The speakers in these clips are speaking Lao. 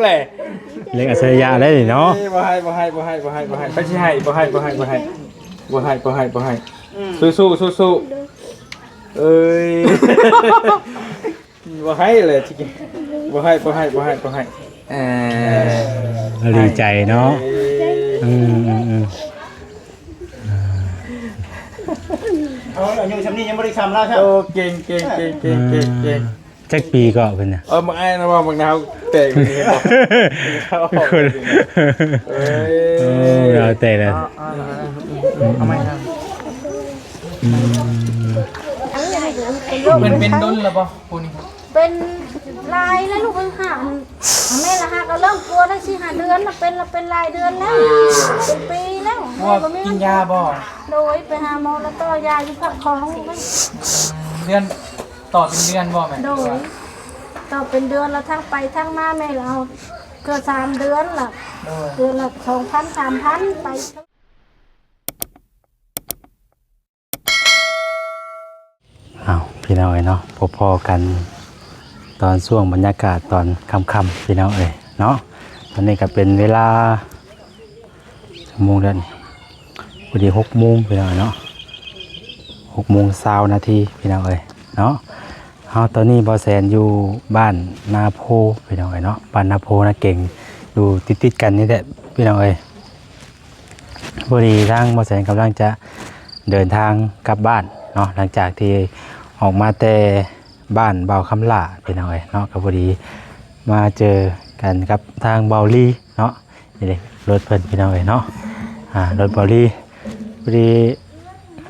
ແຫຼະ ເລກອັດສະລິຍະໄດ້ນີ້ເນາະ. ເອີ ບໍ່ໃຫ້ ບໍ່ໃຫ້ ບໍ່ໃຫ້ ບໍ່ໃຫ້ ບໍ່ໃຫ້ ໃຜຊິໃຫ້ ບໍ່ໃຫ້ ບໍ່ໃຫ້ ບໍ່ໃຫ້ ບໍ່ໃຫ້ ບໍ່ໃຫ້ ບໍ່ໃຫ້. ອືມ ສູ້ໆ ສູ້ໆ. ເອີຍ ບໍ່ໃຫ້ແຫຼະ ບໍ່ໃຫ້ ບໍ່ໃຫ້ ບໍ່ໃຫ້ ບໍ່ໃຫ້. ເອີ ດີໃຈເນາະ. ເອີ ອືມໆໆ. ເອົາ ອາຍຸຊ່ຳນີ້ຍັງບໍ່ໄດ້ຊ່ຳລາວຊ້ຳ. ໂອ້ ເກັ່ງ ເກັ່ງ ເກັ່ງ ເກັ່ງ ເກັ່ງ ເກັ່ງ. ອ່າ ຈັກປີເກາະເພິ່ນນະ? ເອີ ບັກອ້າຍນະ ວ່າບັກນາວແຕກນີ້ເຫັນບໍ່? ເອີຍ ໂອ້ ນາວແຕກແລ້ວ. ເອົາ ເອົາ ເອົາໃໝ່. ອືມ ເພິ່ນເປັນດົນແລ້ວບໍ່ຜູ້ນີ້? ເປັນຫຼາຍແລ້ວລູກເອີຍ. ຫາ ແມ່ລະຫາກໍເລີ່ມກວດໄດ້ສີ່ຫ້າເດືອນລະ ເປັນລະ ເປັນຫຼາຍເດືອນແລ້ວ ເປັນປີແລ້ວ. ບໍ່ກິນຢາບໍ່? ໂດຍ ໄປຫາໝໍລະຕໍ່ຢາຢູ່ພາກຂອງ. ອືມ ເດືອນ ຕໍ່ເປັນເດືອນບໍ່ແມ່? ໂດຍ ຕໍ່ເປັນເດືອນລະ ທັງໄປທັງມາແມ່ລະເອົາເກືອບສາມເດືອນລະ. ໂດຍ ເດືອນລະສອງພັນ ສາມພັນໄປ. ອ້າວ ພີ່ນ້ອງເອີຍເນາະ ພົບພໍ້ກັນຕອນຊ່ວງບັນຍາກາດຕອນຄ່ຳໆ ພີ່ນ້ອງເອີຍເນາະ. ຕອນນີ້ກໍເປັນເວລາ ຈັກໂມງແລ້ວນີ້? ພໍດີຫົກໂມງ ພີ່ນ້ອງເອີຍເນາະ ຫົກໂມງຊາວນາທີ ພີ່ນ້ອງເອີຍເນາະ. ເຮົາຕອນນີ້ບ່າວແສນຢູ່ບ້ານນາໂພ ພີ່ນ້ອງເອີຍເນາະ ບ້ານນາໂພນາເກັງ ຢູ່ຕິດໆກັນນີ້ແຫຼະ ພີ່ນ້ອງເອີຍ. ພໍດີທາງບ່າວແສນກຳລັງຈະເດີນທາງກັບບ້ານເນາະ ຫຼັງຈາກທີ່ອອກມາແຕ່ບ້ານບ່າວຄຳຫຼ້າ ພີ່ນ້ອງເອີຍເນາະ. ກໍພໍດີມາເຈີກັນກັບທາງບ່າວລີເນາະ. ນີ້ເດ້ລົດເພິ່ນ ພີ່ນ້ອງເອີຍເນາະ ອ່າ ລົດບ່າວລີ. ພໍດີ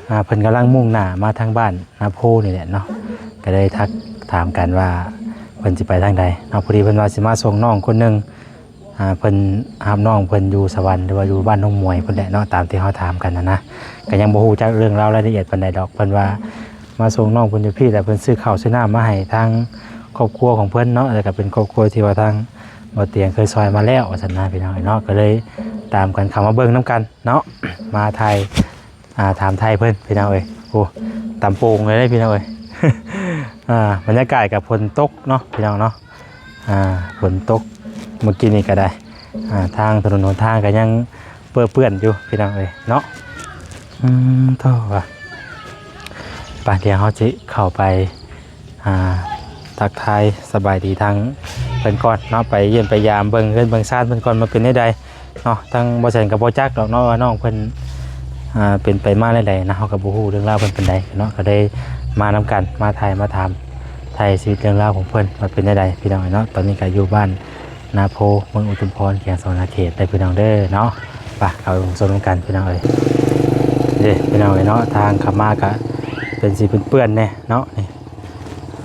ອ່າ ເພິ່ນກຳລັງມຸ່ງໜ້າມາທາງບ້ານນາໂພນີ້ແຫຼະເນາະ ກໍເລີຍທັກຖາມກັນວ່າເພິ່ນຊິໄປທາງໃດເນາະ. ພໍດີເພິ່ນວ່າຊິມາສົ່ງນ້ອງຄົນໜຶ່ງ ອ່າ ເພິ່ນຮັບນ້ອງເພິ່ນຢູ່ສະຫວັນ ຫຼືວ່າຢູ່ບ້ານໜອງມວຍພຸ້ນແຫຼະເນາະ ຕາມທີ່ເຮົາຖາມກັນຫັ້ນນະ. ກໍຍັງບໍ່ຮູ້ຈັກເລື່ອງລາວລາຍລະອຽດປານໃດດອກ ເພິ່ນວ່າມາສົ່ງນ້ອງເພິ່ນຢູ່ພີ້ ແລ້ວເພິ່ນຊື້ເຂົ້າຊື້ນ້ຳມາໃຫ້ທາງຄອບຄົວຂອງເພິ່ນເນາະ ແລ້ວກໍເປັນຄອບຄົວທີ່ວ່າທາງບໍ່ຕຽງເຄີຍຊ່ອຍມາແລ້ວວ່າຊັ້ນນະ ພີ່ນ້ອງເອີຍເນາະ. ກໍເລີຍຕາມກັນເຂົ້າມາເບິ່ງນຳກັນເນາະ ມາຖ່າຍ ອ່າ ຖາມໄທເພິ່ນ ພີ່ນ້ອງເອີຍ. ໂອ້ ຕຳໂປ່ງເລີຍເດ້ ພີ່ນ້ອງເອີຍ. ອ່າ ບັນຍາກາດກໍຝົນຕົກເນາະ ພີ່ນ້ອງເນາະ. ອ່າ ຝົນຕົກ ເມື່ອກີ້ນີ້ກໍໄດ້ ອ່າ ທາງຖະໜົນຫົນທາງກໍຍັງເປິເປື້ອນຢູ່ ພີ່ນ້ອງເອີຍເນາະ. ອືມ ໂທ້ວ່າ ໄປ ດຽວເຮົາຊິເຂົ້າໄປ ອ່າ ທັກທາຍສະບາຍດີທາງເພິ່ນກ່ອນເນາະ ໄປຢ້ຽມໄປຢາມເບິ່ງເຮືອນເບິ່ງຊານເພິ່ນກ່ອນວ່າເປັນແນວໃດເນາະ. ທາງບ່າວແສນກໍບໍ່ຈັກດອກເນາະວ່ານ້ອງເພິ່ນ ອ່າ ເປັນໄປມາແນວໃດນະ ເຮົາກໍບໍ່ຮູ້ເລື່ອງລາວເພິ່ນປານໃດເນາະ. ກໍໄດ້ມານຳກັນ ມາຖ່າຍມາຖາມໄຖ່ຊີວິດເລື່ອງລາວຂອງເພິ່ນວ່າເປັນແນວໃດ ພີ່ນ້ອງເອີຍເນາະ. ຕອນນີ້ກໍຢູ່ບ້ານນາໂພ ເມືອງອຸທຸມພອນ ແຂວງສະຫວັນນະເຂດເດີ ພີ່ນ້ອງເດີເນາະ. ໄປ ເຂົ້າໄປຊົມນຳກັນ ພີ່ນ້ອງເອີຍ. ເດ້ ພີ່ນ້ອງເອີຍເນາະ ທາງເຂົ້າມາກໍເປັນສີເປື້ອນໆແດ່ເນາະ. ນີ້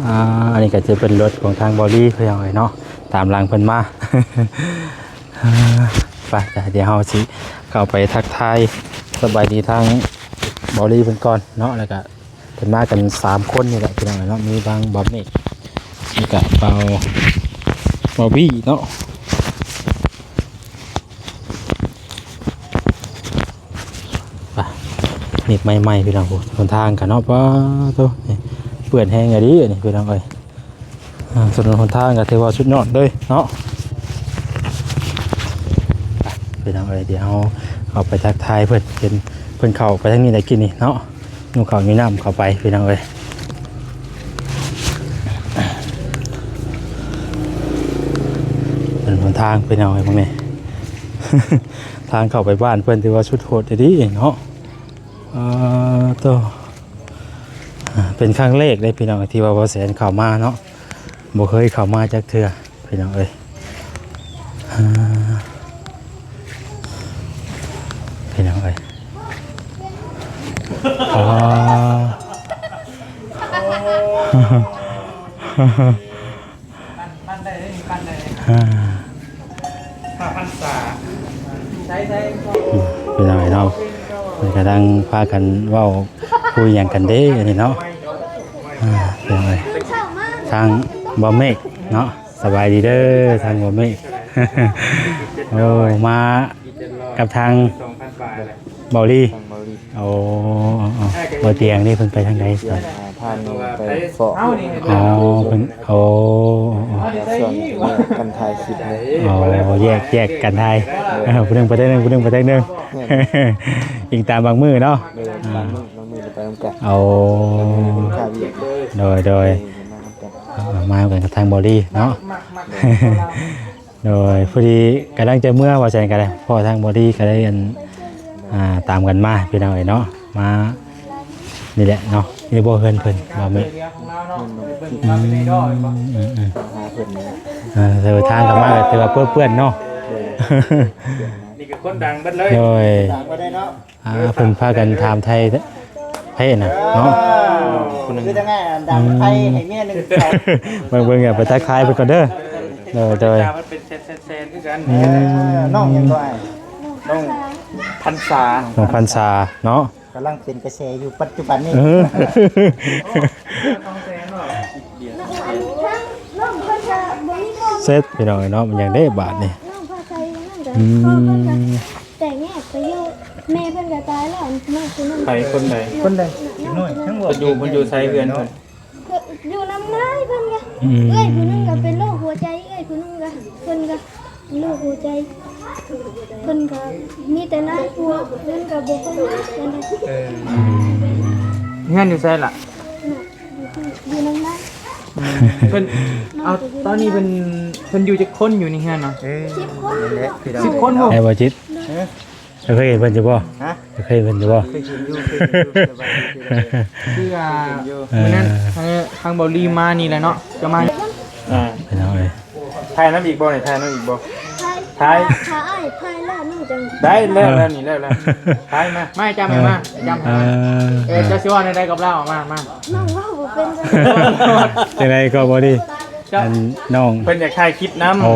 ອ່າ ອັນນີ້ກໍຈະເປັນລົດຂອງທາງບ່າວລີ ພີ່ນ້ອງເອີຍເນາະ ຕາມຫຼັງເພິ່ນມາ. ອ່າ ໄປ ດຽວເຮົາຊິເຂົ້າໄປທັກທາຍສະບາຍດີທາງບ່າວລີເພິ່ນກ່ອນເນາະ. ແລ້ວກໍເພິ່ນມາກັນສາມຄົນນີ້ແຫຼະ ພີ່ນ້ອງເນາະ ມີທັງບ່າວເມກ ແລ້ວກໍບ່າວ ບ່າວບີເນາະ. ໄປ ເມກໃໝ່ໆ ພີ່ນ້ອງ ໂອ້ ຫົນທາງກັນເນາະ ປ້າໂທ້ ເປື້ອນແຮງອີ່ຫຼີອັນນີ້ ພີ່ນ້ອງເອີຍ. ອ່າ ຖະໜົນຫົນທາງກໍຖືວ່າສຸດຍອດເລີຍເນາະ. ໄປ ພີ່ນ້ອງເອີຍ ດຽວເຮົາເຂົ້າໄປທັກທາຍເພິ່ນ ເຫັນເພິ່ນເຂົ້າໄປທາງນີ້ໄດ້ກິນນີ້ເນາະ ຫິ້ວເຂົ້າຫິ້ວນ້ຳເຂົ້າໄປ ພີ່ນ້ອງເອີຍ. ເປັນຫົນທາງ ພີ່ນ້ອງເອີຍ ເບິ່ງນີ້ ທາງເຂົ້າໄປບ້ານເພິ່ນຖືວ່າສຸດໂຫດອີ່ຫຼີເນາະ. ອ່າ ໂທ້ ອ່າ ເປັນຄັ້ງແລກເດ້ ພີ່ນ້ອງ ທີ່ວ່າບ່າວແສນເຂົ້າມາເນາະ ບໍ່ເຄີຍເຂົ້າມາຈັກເທື່ອ ພີ່ນ້ອງເອີຍ. ອ່າ ພີ່ນ້ອງເອີຍ ອໍ ອ່າ ພີ່ນ້ອງເອີຍເນາະ ເພິ່ນກຳລັງພາກັນເວົ້າຄຸຍຫຍັງກັນເດ້ ອັນນີ້ເນາະ. ອ່າ ພີ່ນ້ອງເອີຍ ທາງບ່າວເມກເນາະ ສະບາຍດີເດີ ທາງບ່າວເມກ. ໂອ້ ມາກັບທາງບ່າວລີ. ໂອ້ ບ່າວຕຽງນີ້ເພິ່ນໄປທາງໃດ? ອັນນີ້ໄປຟ້ອງ ອໍ ເພິ່ນ ໂອ້ ແຍກກັນຖ່າຍຄລິບເລີຍ ອໍ ແຍກ ແຍກກັນຖ່າຍ ເອີ ຜູ້ໜຶ່ງໄປທາງໜຶ່ງ ຜູ້ໜຶ່ງໄປທາງໜຶ່ງ ແມ່ນ ອີງຕາມບາງມື້ເນາະ ໂດຍ ບາງມື້ ບາງມື້ໄປນຳກັນ ໂອ້ ຄ່າວຽກ ໂດຍ ໂດຍ ເອີ ມານຳກັນ ເອີ ມານຳກັນກັບທາງບໍລີເນາະ ໂດຍ ພໍດີກຳລັງຈະເມືອ ວ່າຊັ້ນກໍໄດ້ ພໍທາງບໍລີກໍໄດ້ອັນ ອ່າ ຕາມກັນມາພີ່ນ້ອງເອີຍເນາະ ມາ ນີ້ແຫຼະເນາະ ນີ້ບໍ່ເຮືອນເພິ່ນບໍ່ແມ່ນ ອືມ ອືມໆ ຫາເພິ່ນນີ້ແຫຼະ ເອີ ທາງເຂົ້າມາກໍຖືວ່າເປື້ອນໆເນາະ ນີ້ກໍຄົນດັງເບິດເລີຍ ໂດຍ ດັງບໍ່ໄດ້ເນາະ ອ່າ ເພິ່ນພາກັນຖາມໄທໄຜນະເນາະ ຜູ້ໜຶ່ງ ຄືຈັ່ງໃດ ດັງໄຜໃຫ້ເມຍໜຶ່ງ ເບິ່ງໆ ໄປທັກທາຍເພິ່ນກ່ອນເດີ ໂດຍ ໂດຍ ມັນເປັນແສນໆຄືກັນ ອືມ ເອີ ນ້ອງຫຍັງກໍອ້າຍ ນ້ອງພັນສາ ນ້ອງພັນສາເນາະ ກຳລັງເປັນກະແສຢູ່ປັດຈຸບັນນີ້ ເອີ ເສັດພີ່ນ້ອງເອີຍເນາະ ມັນຫຍັງເດ້ບາດນີ້ ອືມ ແຕກແຍກໄປຢູ່ ແມ່ເພິ່ນກໍຕາຍແລ້ວ ນ້ອງຄົນນັ້ນ ໃຜຄົນໃດ ຄົນໃດ ນ້ອຍ ຍັງບໍ່ ເພິ່ນຢູ່ ເພິ່ນຢູ່ໃສເຮືອນເພິ່ນ ຢູ່ນຳນາຍເພິ່ນກໍ ອືມ ເອື້ອຍຜູ້ໜຶ່ງກໍເປັນໂລກຫົວໃຈ ເອື້ອຍຜູ້ໜຶ່ງກໍ ເພິ່ນກໍ ໂລກຫົວໃຈ ເພິ່ນກໍມີແຕ່ນາຍ ພວກເພິ່ນກໍບໍ່ຄ່ອຍມີປານໃດ ເອີ ເຮືອນຢູ່ໃສລະ ຢູ່ນຳນາຍ ອືມ ເພິ່ນ ເອົາ ຕອນນີ້ເພິ່ນ ເພິ່ນຢູ່ຈັກຄົນຢູ່ໃນເຮືອນນະ ເອີ ສິບຄົນ ນັ້ນແຫຼະ ສິບຄົນບໍ່ ໄດ້ບໍ່ຈິດ ເອີ ເຄີຍເຫັນເພິ່ນຢູ່ບໍ່? ຮະ? ເຄີຍເຫັນເພິ່ນຢູ່ບໍ່? ເຄີຍເຫັນຢູ່ ເຄີຍເຫັນຢູ່ ສະບາຍດີ ຄືວ່າ ເຄີຍເຫັນຢູ່ ມື້ນັ້ນ ເອີ ທາງ ທາງເບົາຫຼີມານີ້ແຫຼະເນາະ ຈະມາ ອ່າ ພີ່ນ້ອງເອີຍ ຖ່າຍນຳອີກບໍ່ນີ້? ຖ່າຍນຳອີກບໍ່? ຖ່າຍ ຖ່າຍ ຖ້າອ້າຍຖ່າຍແລ້ວນ້ອງຈັ່ງ ໄດ້ແລ້ວ ເອີ ແລ້ວນີ້ແລ້ວ ແລ້ວ ຖ່າຍມາ ມາຈຳໃຫ້ມາ ເອີ ຈຳໃຫ້ມາ ເອີ ເອີ ເຈົ້າຊິເວົ້າແນວໃດກັບລາວ? ເອົາມາ ມາ ນ້ອງເວົ້າບໍ່ເປັນ ຈັ່ງໃດກໍບໍ່ດີ ເຈົ້າ ອັນ ນ້ອງ ເພິ່ນຢາກຖ່າຍຄລິບນຳ ໂອ້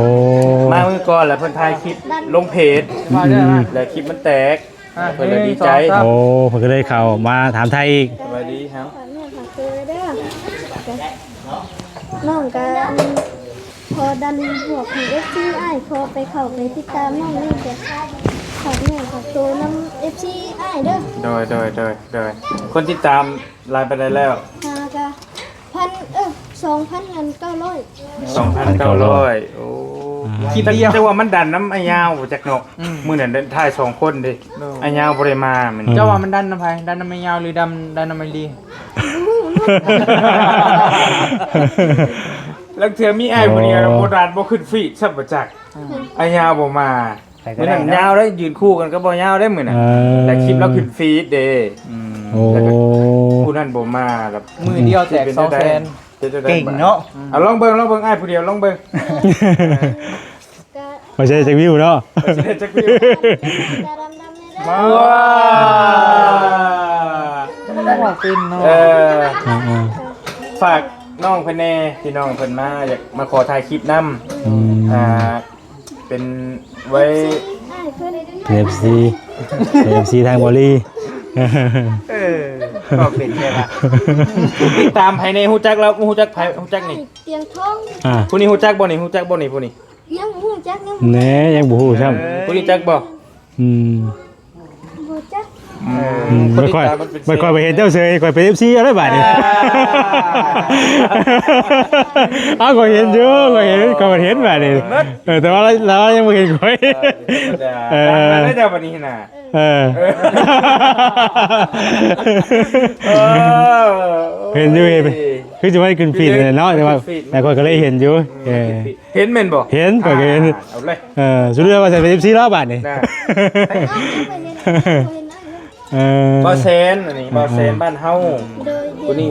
ມາມື້ກ່ອນ ແລ້ວເພິ່ນຖ່າຍຄລິບລົງເພຈ ອືມ ແລ້ວຄລິບມັນແຕກ ອ່າ ເພິ່ນເລີຍດີໃຈ ໜຶ່ງ ສອງ ສາມ ໂອ້ ເພິ່ນກໍເລີຍເຂົ້າມາຖາມໄທອີກ ສະບາຍດີເຮົາ ຝາກເນື້ອຝາກໂຕເດີ ນ້ອງກໍ ອັນ ຂໍດັນພວກເອັຟຊີອ້າຍ ຂໍໄປເຂົ້າໄປຕິດຕາມນ້ອງນີ້ ກໍຝາກເນື້ອຝາກໂຕນຳເອັຟຊີອ້າຍເດີ ໂດຍ ໂດຍ ໂດຍ ໂດຍ ຄົນຕິດຕາມຫຼາຍປານໃດແລ້ວ? ຫາກະ ພັນ ເອີ ສອງພັນເກົ້າຮ້ອຍ ສອງພັນເກົ້າຮ້ອຍ ໂອ້ ຄລິບດຽວ ແຕ່ວ່າມັນດັນນຳອ້າຍຍາວບໍ່ຈັກເນາະ ອືມ ມື້ນັ້ນຖ່າຍສອງຄົນເດ້ ໂດຍ ອ້າຍຍາວບໍ່ໄດ້ມາມື້ນັ້ນ ເຈົ້າວ່າມັນດັນນຳໃຜ? ດັນນຳອ້າຍຍາວ ຫຼື ດັນ ດັນນຳອ້າຍລີ? ບໍ່ຮູ້ເນາະ ລາງເທື່ອມີອ້າຍຜູ້ດຽວ ໂອ້ ບໍ່ດັນບໍ່ຂຶ້ນຟີດຊ້ຳບໍ່ຈັກ ອືມ ອ້າຍຍາວບໍ່ມາ ໄປກໍໄດ້ເນາະ ມື້ນັ້ນຍາວເດ້ ຢືນຄູ່ກັນກັບບໍ່ຍາວເດ້ມື້ນັ້ນ ເອີ ແລ້ວຄລິບລາວຂຶ້ນຟີດເດ້ ອືມ ໂອ້ ແລ້ວກໍຜູ້ນັ້ນບໍ່ມາ ແລ້ວມື້ດຽວແຕກສອງແສນ ເກັ່ງເນາະ ເອົາລອງເບິ່ງ ລອງເບິ່ງ ອ້າຍຜູ້ດຽວລອງເບິ່ງ ກໍ ວ່າຊິໄດ້ຈັກວິວເນາະ ວ່າຊິໄດ້ຈັກວິວ ວ້າວ ເວົ້າເປັນເນາະ ເອີ ອ່າໆ ຝາກນ້ອງເພິ່ນແດ່ ພີ່ນ້ອງເພິ່ນມາ ຢາກມາຂໍຖ່າຍຄລິບນຳ ອືມ ອ່າ ເປັນໄວ້ ເອັຟຊີ ເປັນເອັຟຊີທາງບໍລີ ເອີ ກໍເປັນແທ້ລະ ຕິດຕາມໃຜແດ່? ຮູ້ຈັກລາວ ຮູ້ຈັກໃຜ? ຮູ້ຈັກນີ້ ຕຽງທອງ ອ່າ ຜູ້ນີ້ຮູ້ຈັກບໍ່ນີ້? ຮູ້ຈັກບໍ່ນີ້? ຜູ້ນີ້ ຍັງບໍ່ຮູ້ຈັກ ຍັງ ແນ່ ຍັງບໍ່ຮູ້ຊ້ຳ ເອີ ຜູ້ນີ້ຈັກບໍ່? ອືມ ບໍ່ຈັກ ອືມ ອືມ ບໍ່ຄ່ອຍ ບໍ່ຄ່ອຍໄປເຫັນເຈົ້າເຊີຍ ຂ້ອຍເປັນເອັຟຊີເອົາໄດ້ບາດນີ້ ອ້າວ ຂ້ອຍເຫັນຢູ່ ຂ້ອຍເຫັນ ຂ້ອຍເຫັນບາດນີ້ ເອີ ແຕ່ວ່າລາວ ລາວຍັງບໍ່ເຫັນຂ້ອຍ ເອີ ເອີ ໄດ້ເຈົ້າບາດນີ້ນະ ເອີ ເອີ ເຫັນຢູ່ ເຫັນ ຄືຈະໄວ້ຂຶ້ນຟີດເນາະ ແຕ່ວ່າ ແຕ່ຂ້ອຍກໍເລີຍເຫັນຢູ່ ເອີ ເຫັນແມ່ນບໍ່? ເຫັນ ຂ້ອຍກໍເຫັນ ອ່າ ເອົາເລີຍ ເອີ ສຸດຍອດວ່າຈະເປັນເອັຟຊີລາວບາດນີ້ ນະ ເອີ ບ່າວແສນ ອັນນີ້ ອືມ ບ່າວແສນບ້ານເຮົາ ໂດຍ ຜູ້ນີ້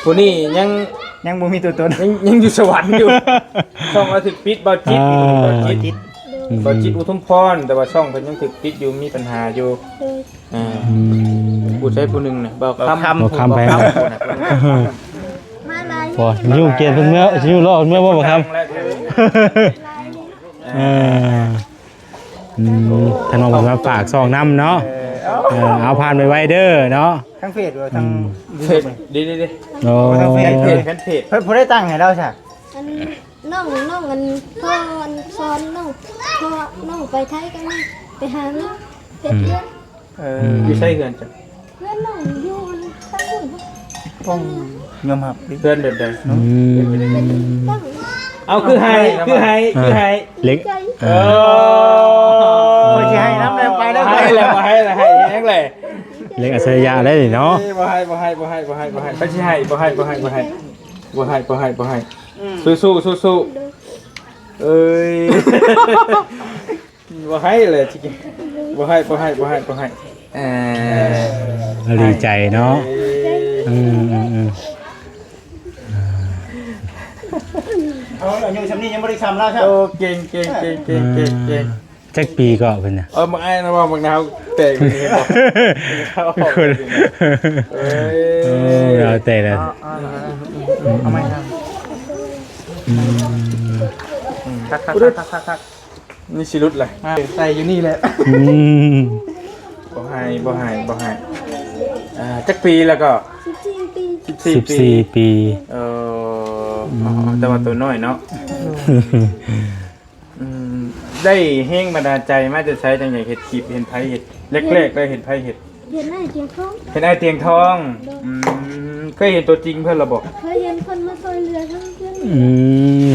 ຜູ້ນີ້ຍັງ ຍັງບໍ່ມີຕົວຕົນ ຍັງ ຍັງຢູ່ສະຫວັນຢູ່ ຊ່ອງລາວຖືກປິດ ບ່າວຈິດ ອ່າ ບ່າວຈິດ ອືມ ບ່າວຈິດ ອຸທຸມພອນ ແຕ່ວ່າຊ່ອງເພິ່ນຍັງຖືກປິດຢູ່ ມີບັນຫາຢູ່ ໂດຍ ອ່າ ອືມ ຜູ້ໃດຜູ້ໜຶ່ງນະ ບ່າວຄຳ ບ່າວຄຳ ບ່າວຄຳ ຜູ້ນັ້ນ ມາຫຼາຍ ບໍ່ ຊິຢູ່ກຽດເພິ່ນເມືອ ຊິຢູ່ລໍເພິ່ນເມືອບໍ່ ບ່າວຄຳ ເອີ ອືມ ທາງນ້ອງເພິ່ນມາຝາກຊ່ອງນຳເນາະ ເອີ ເອີ ເອົາຜ່ານໄວໆເດີເນາະ ທາງເຟສບໍ່ ທາງ ອືມ ເຟສ ເດ້ໆໆ ໂອ້ ທາງເຟສ ແຟນເພຈ ເພິ່ນຜູ້ໃດຕັ້ງໃຫ້ລາວຊະ ອັນ ນ້ອງ ນ້ອງ ອັນ ພໍ່ ອັນ ສອນນ້ອງ ພໍ່ນ້ອງໄປໄທກັນ ໄປຫາເງິນເຮັດເຮືອນ ອືມ ເອີ ອືມ ຢູ່ໃສເຮືອນເຈົ້າ? ເຮືອນນ້ອງຢູ່ທາງພຸ້ນ ຕ້ອງຍອມຮັບເດ້ ເພື່ອນແບບໃດ? ອືມ ເອົາ ຄືໃຫ້ ຄືໃຫ້ ຄືໃຫ້ ເຫຼັກ ເອີ ເອີ ຂ້ອຍຊິໃຫ້ນຳແລ້ວ ໄປແລ້ວ ໃຫ້ແລ້ວ ໃຫ້ແລ້ວ ໃຫ້ແຮງແຫຼະ ເຫຼັກອັດສະລິຍະໄດ້ນີ້ເນາະ ເອີ ບໍ່ໃຫ້ ບໍ່ໃຫ້ ບໍ່ໃຫ້ ບໍ່ໃຫ້ ບໍ່ໃຫ້ ໃຜຊິໃຫ້ ບໍ່ໃຫ້ ບໍ່ໃຫ້ ບໍ່ໃຫ້ ບໍ່ໃຫ້ ບໍ່ໃຫ້ ບໍ່ໃຫ້ ອືມ ສູ້ໆ ສູ້ໆ ເອີຍ. ບໍ່ໃຫ້ແຫຼະ ບໍ່ໃຫ້ ບໍ່ໃຫ້ ບໍ່ໃຫ້ ບໍ່ໃຫ້ ເອີ ດີໃຈເນາະ ເອີ ອືມໆໆ ເອົາ ອາຍຸຊ່ຳນີ້ຍັງບໍ່ໄດ້ຊ່ຳລາວຊ້ຳ ໂອ້ ເກັ່ງ ເກັ່ງ ເກັ່ງ ເກັ່ງ ເກັ່ງ ເກັ່ງ ຈັກປີກໍເພິ່ນນະ? ເອີ ບັກອ້າຍນະ ວ່າບັກນາວແຕກນີ້ເຫັນບໍ່? ເອີຍ ໂອ້ ລາວແຕກແລ້ວ ເອົາໃໝ່ ອືມ ຄັກໆໆໆ ນີ້ຊິຫຼຸດແຫຼະ ໃສ່ຢູ່ນີ້ແຫຼະ ອືມ ບໍ່ໃຫ້ ບໍ່ໃຫ້ ບໍ່ໃຫ້ ອ່າ ຈັກປີແລ້ວກໍ? ສິບສີ່ປີ ສິບສີ່ປີ ສິບສີ່ປີ ເອີ ອືມ ແຕ່ວ່າໂຕນ້ອຍເນາະ ອືມ ໄດ້ແຮງບັນດາໃຈມາແຕ່ໃສ ຈັ່ງຢາກເຮັດຄລິບ ເຫັນໃຜເຮັດ ແລກໆ ໄດ້ເຫັນໃຜເຮັດ? ເຫັນອ້າຍຕຽງທອງ ເຫັນອ້າຍຕຽງທອງ ໂດຍ ອືມ ເຄີຍເຫັນຕົວຈິງເພິ່ນແລ້ວບໍ່? ເຄີຍເຫັນ ເພິ່ນມາຊ່ອຍເຫຼືອທາງເພື່ອນ ອື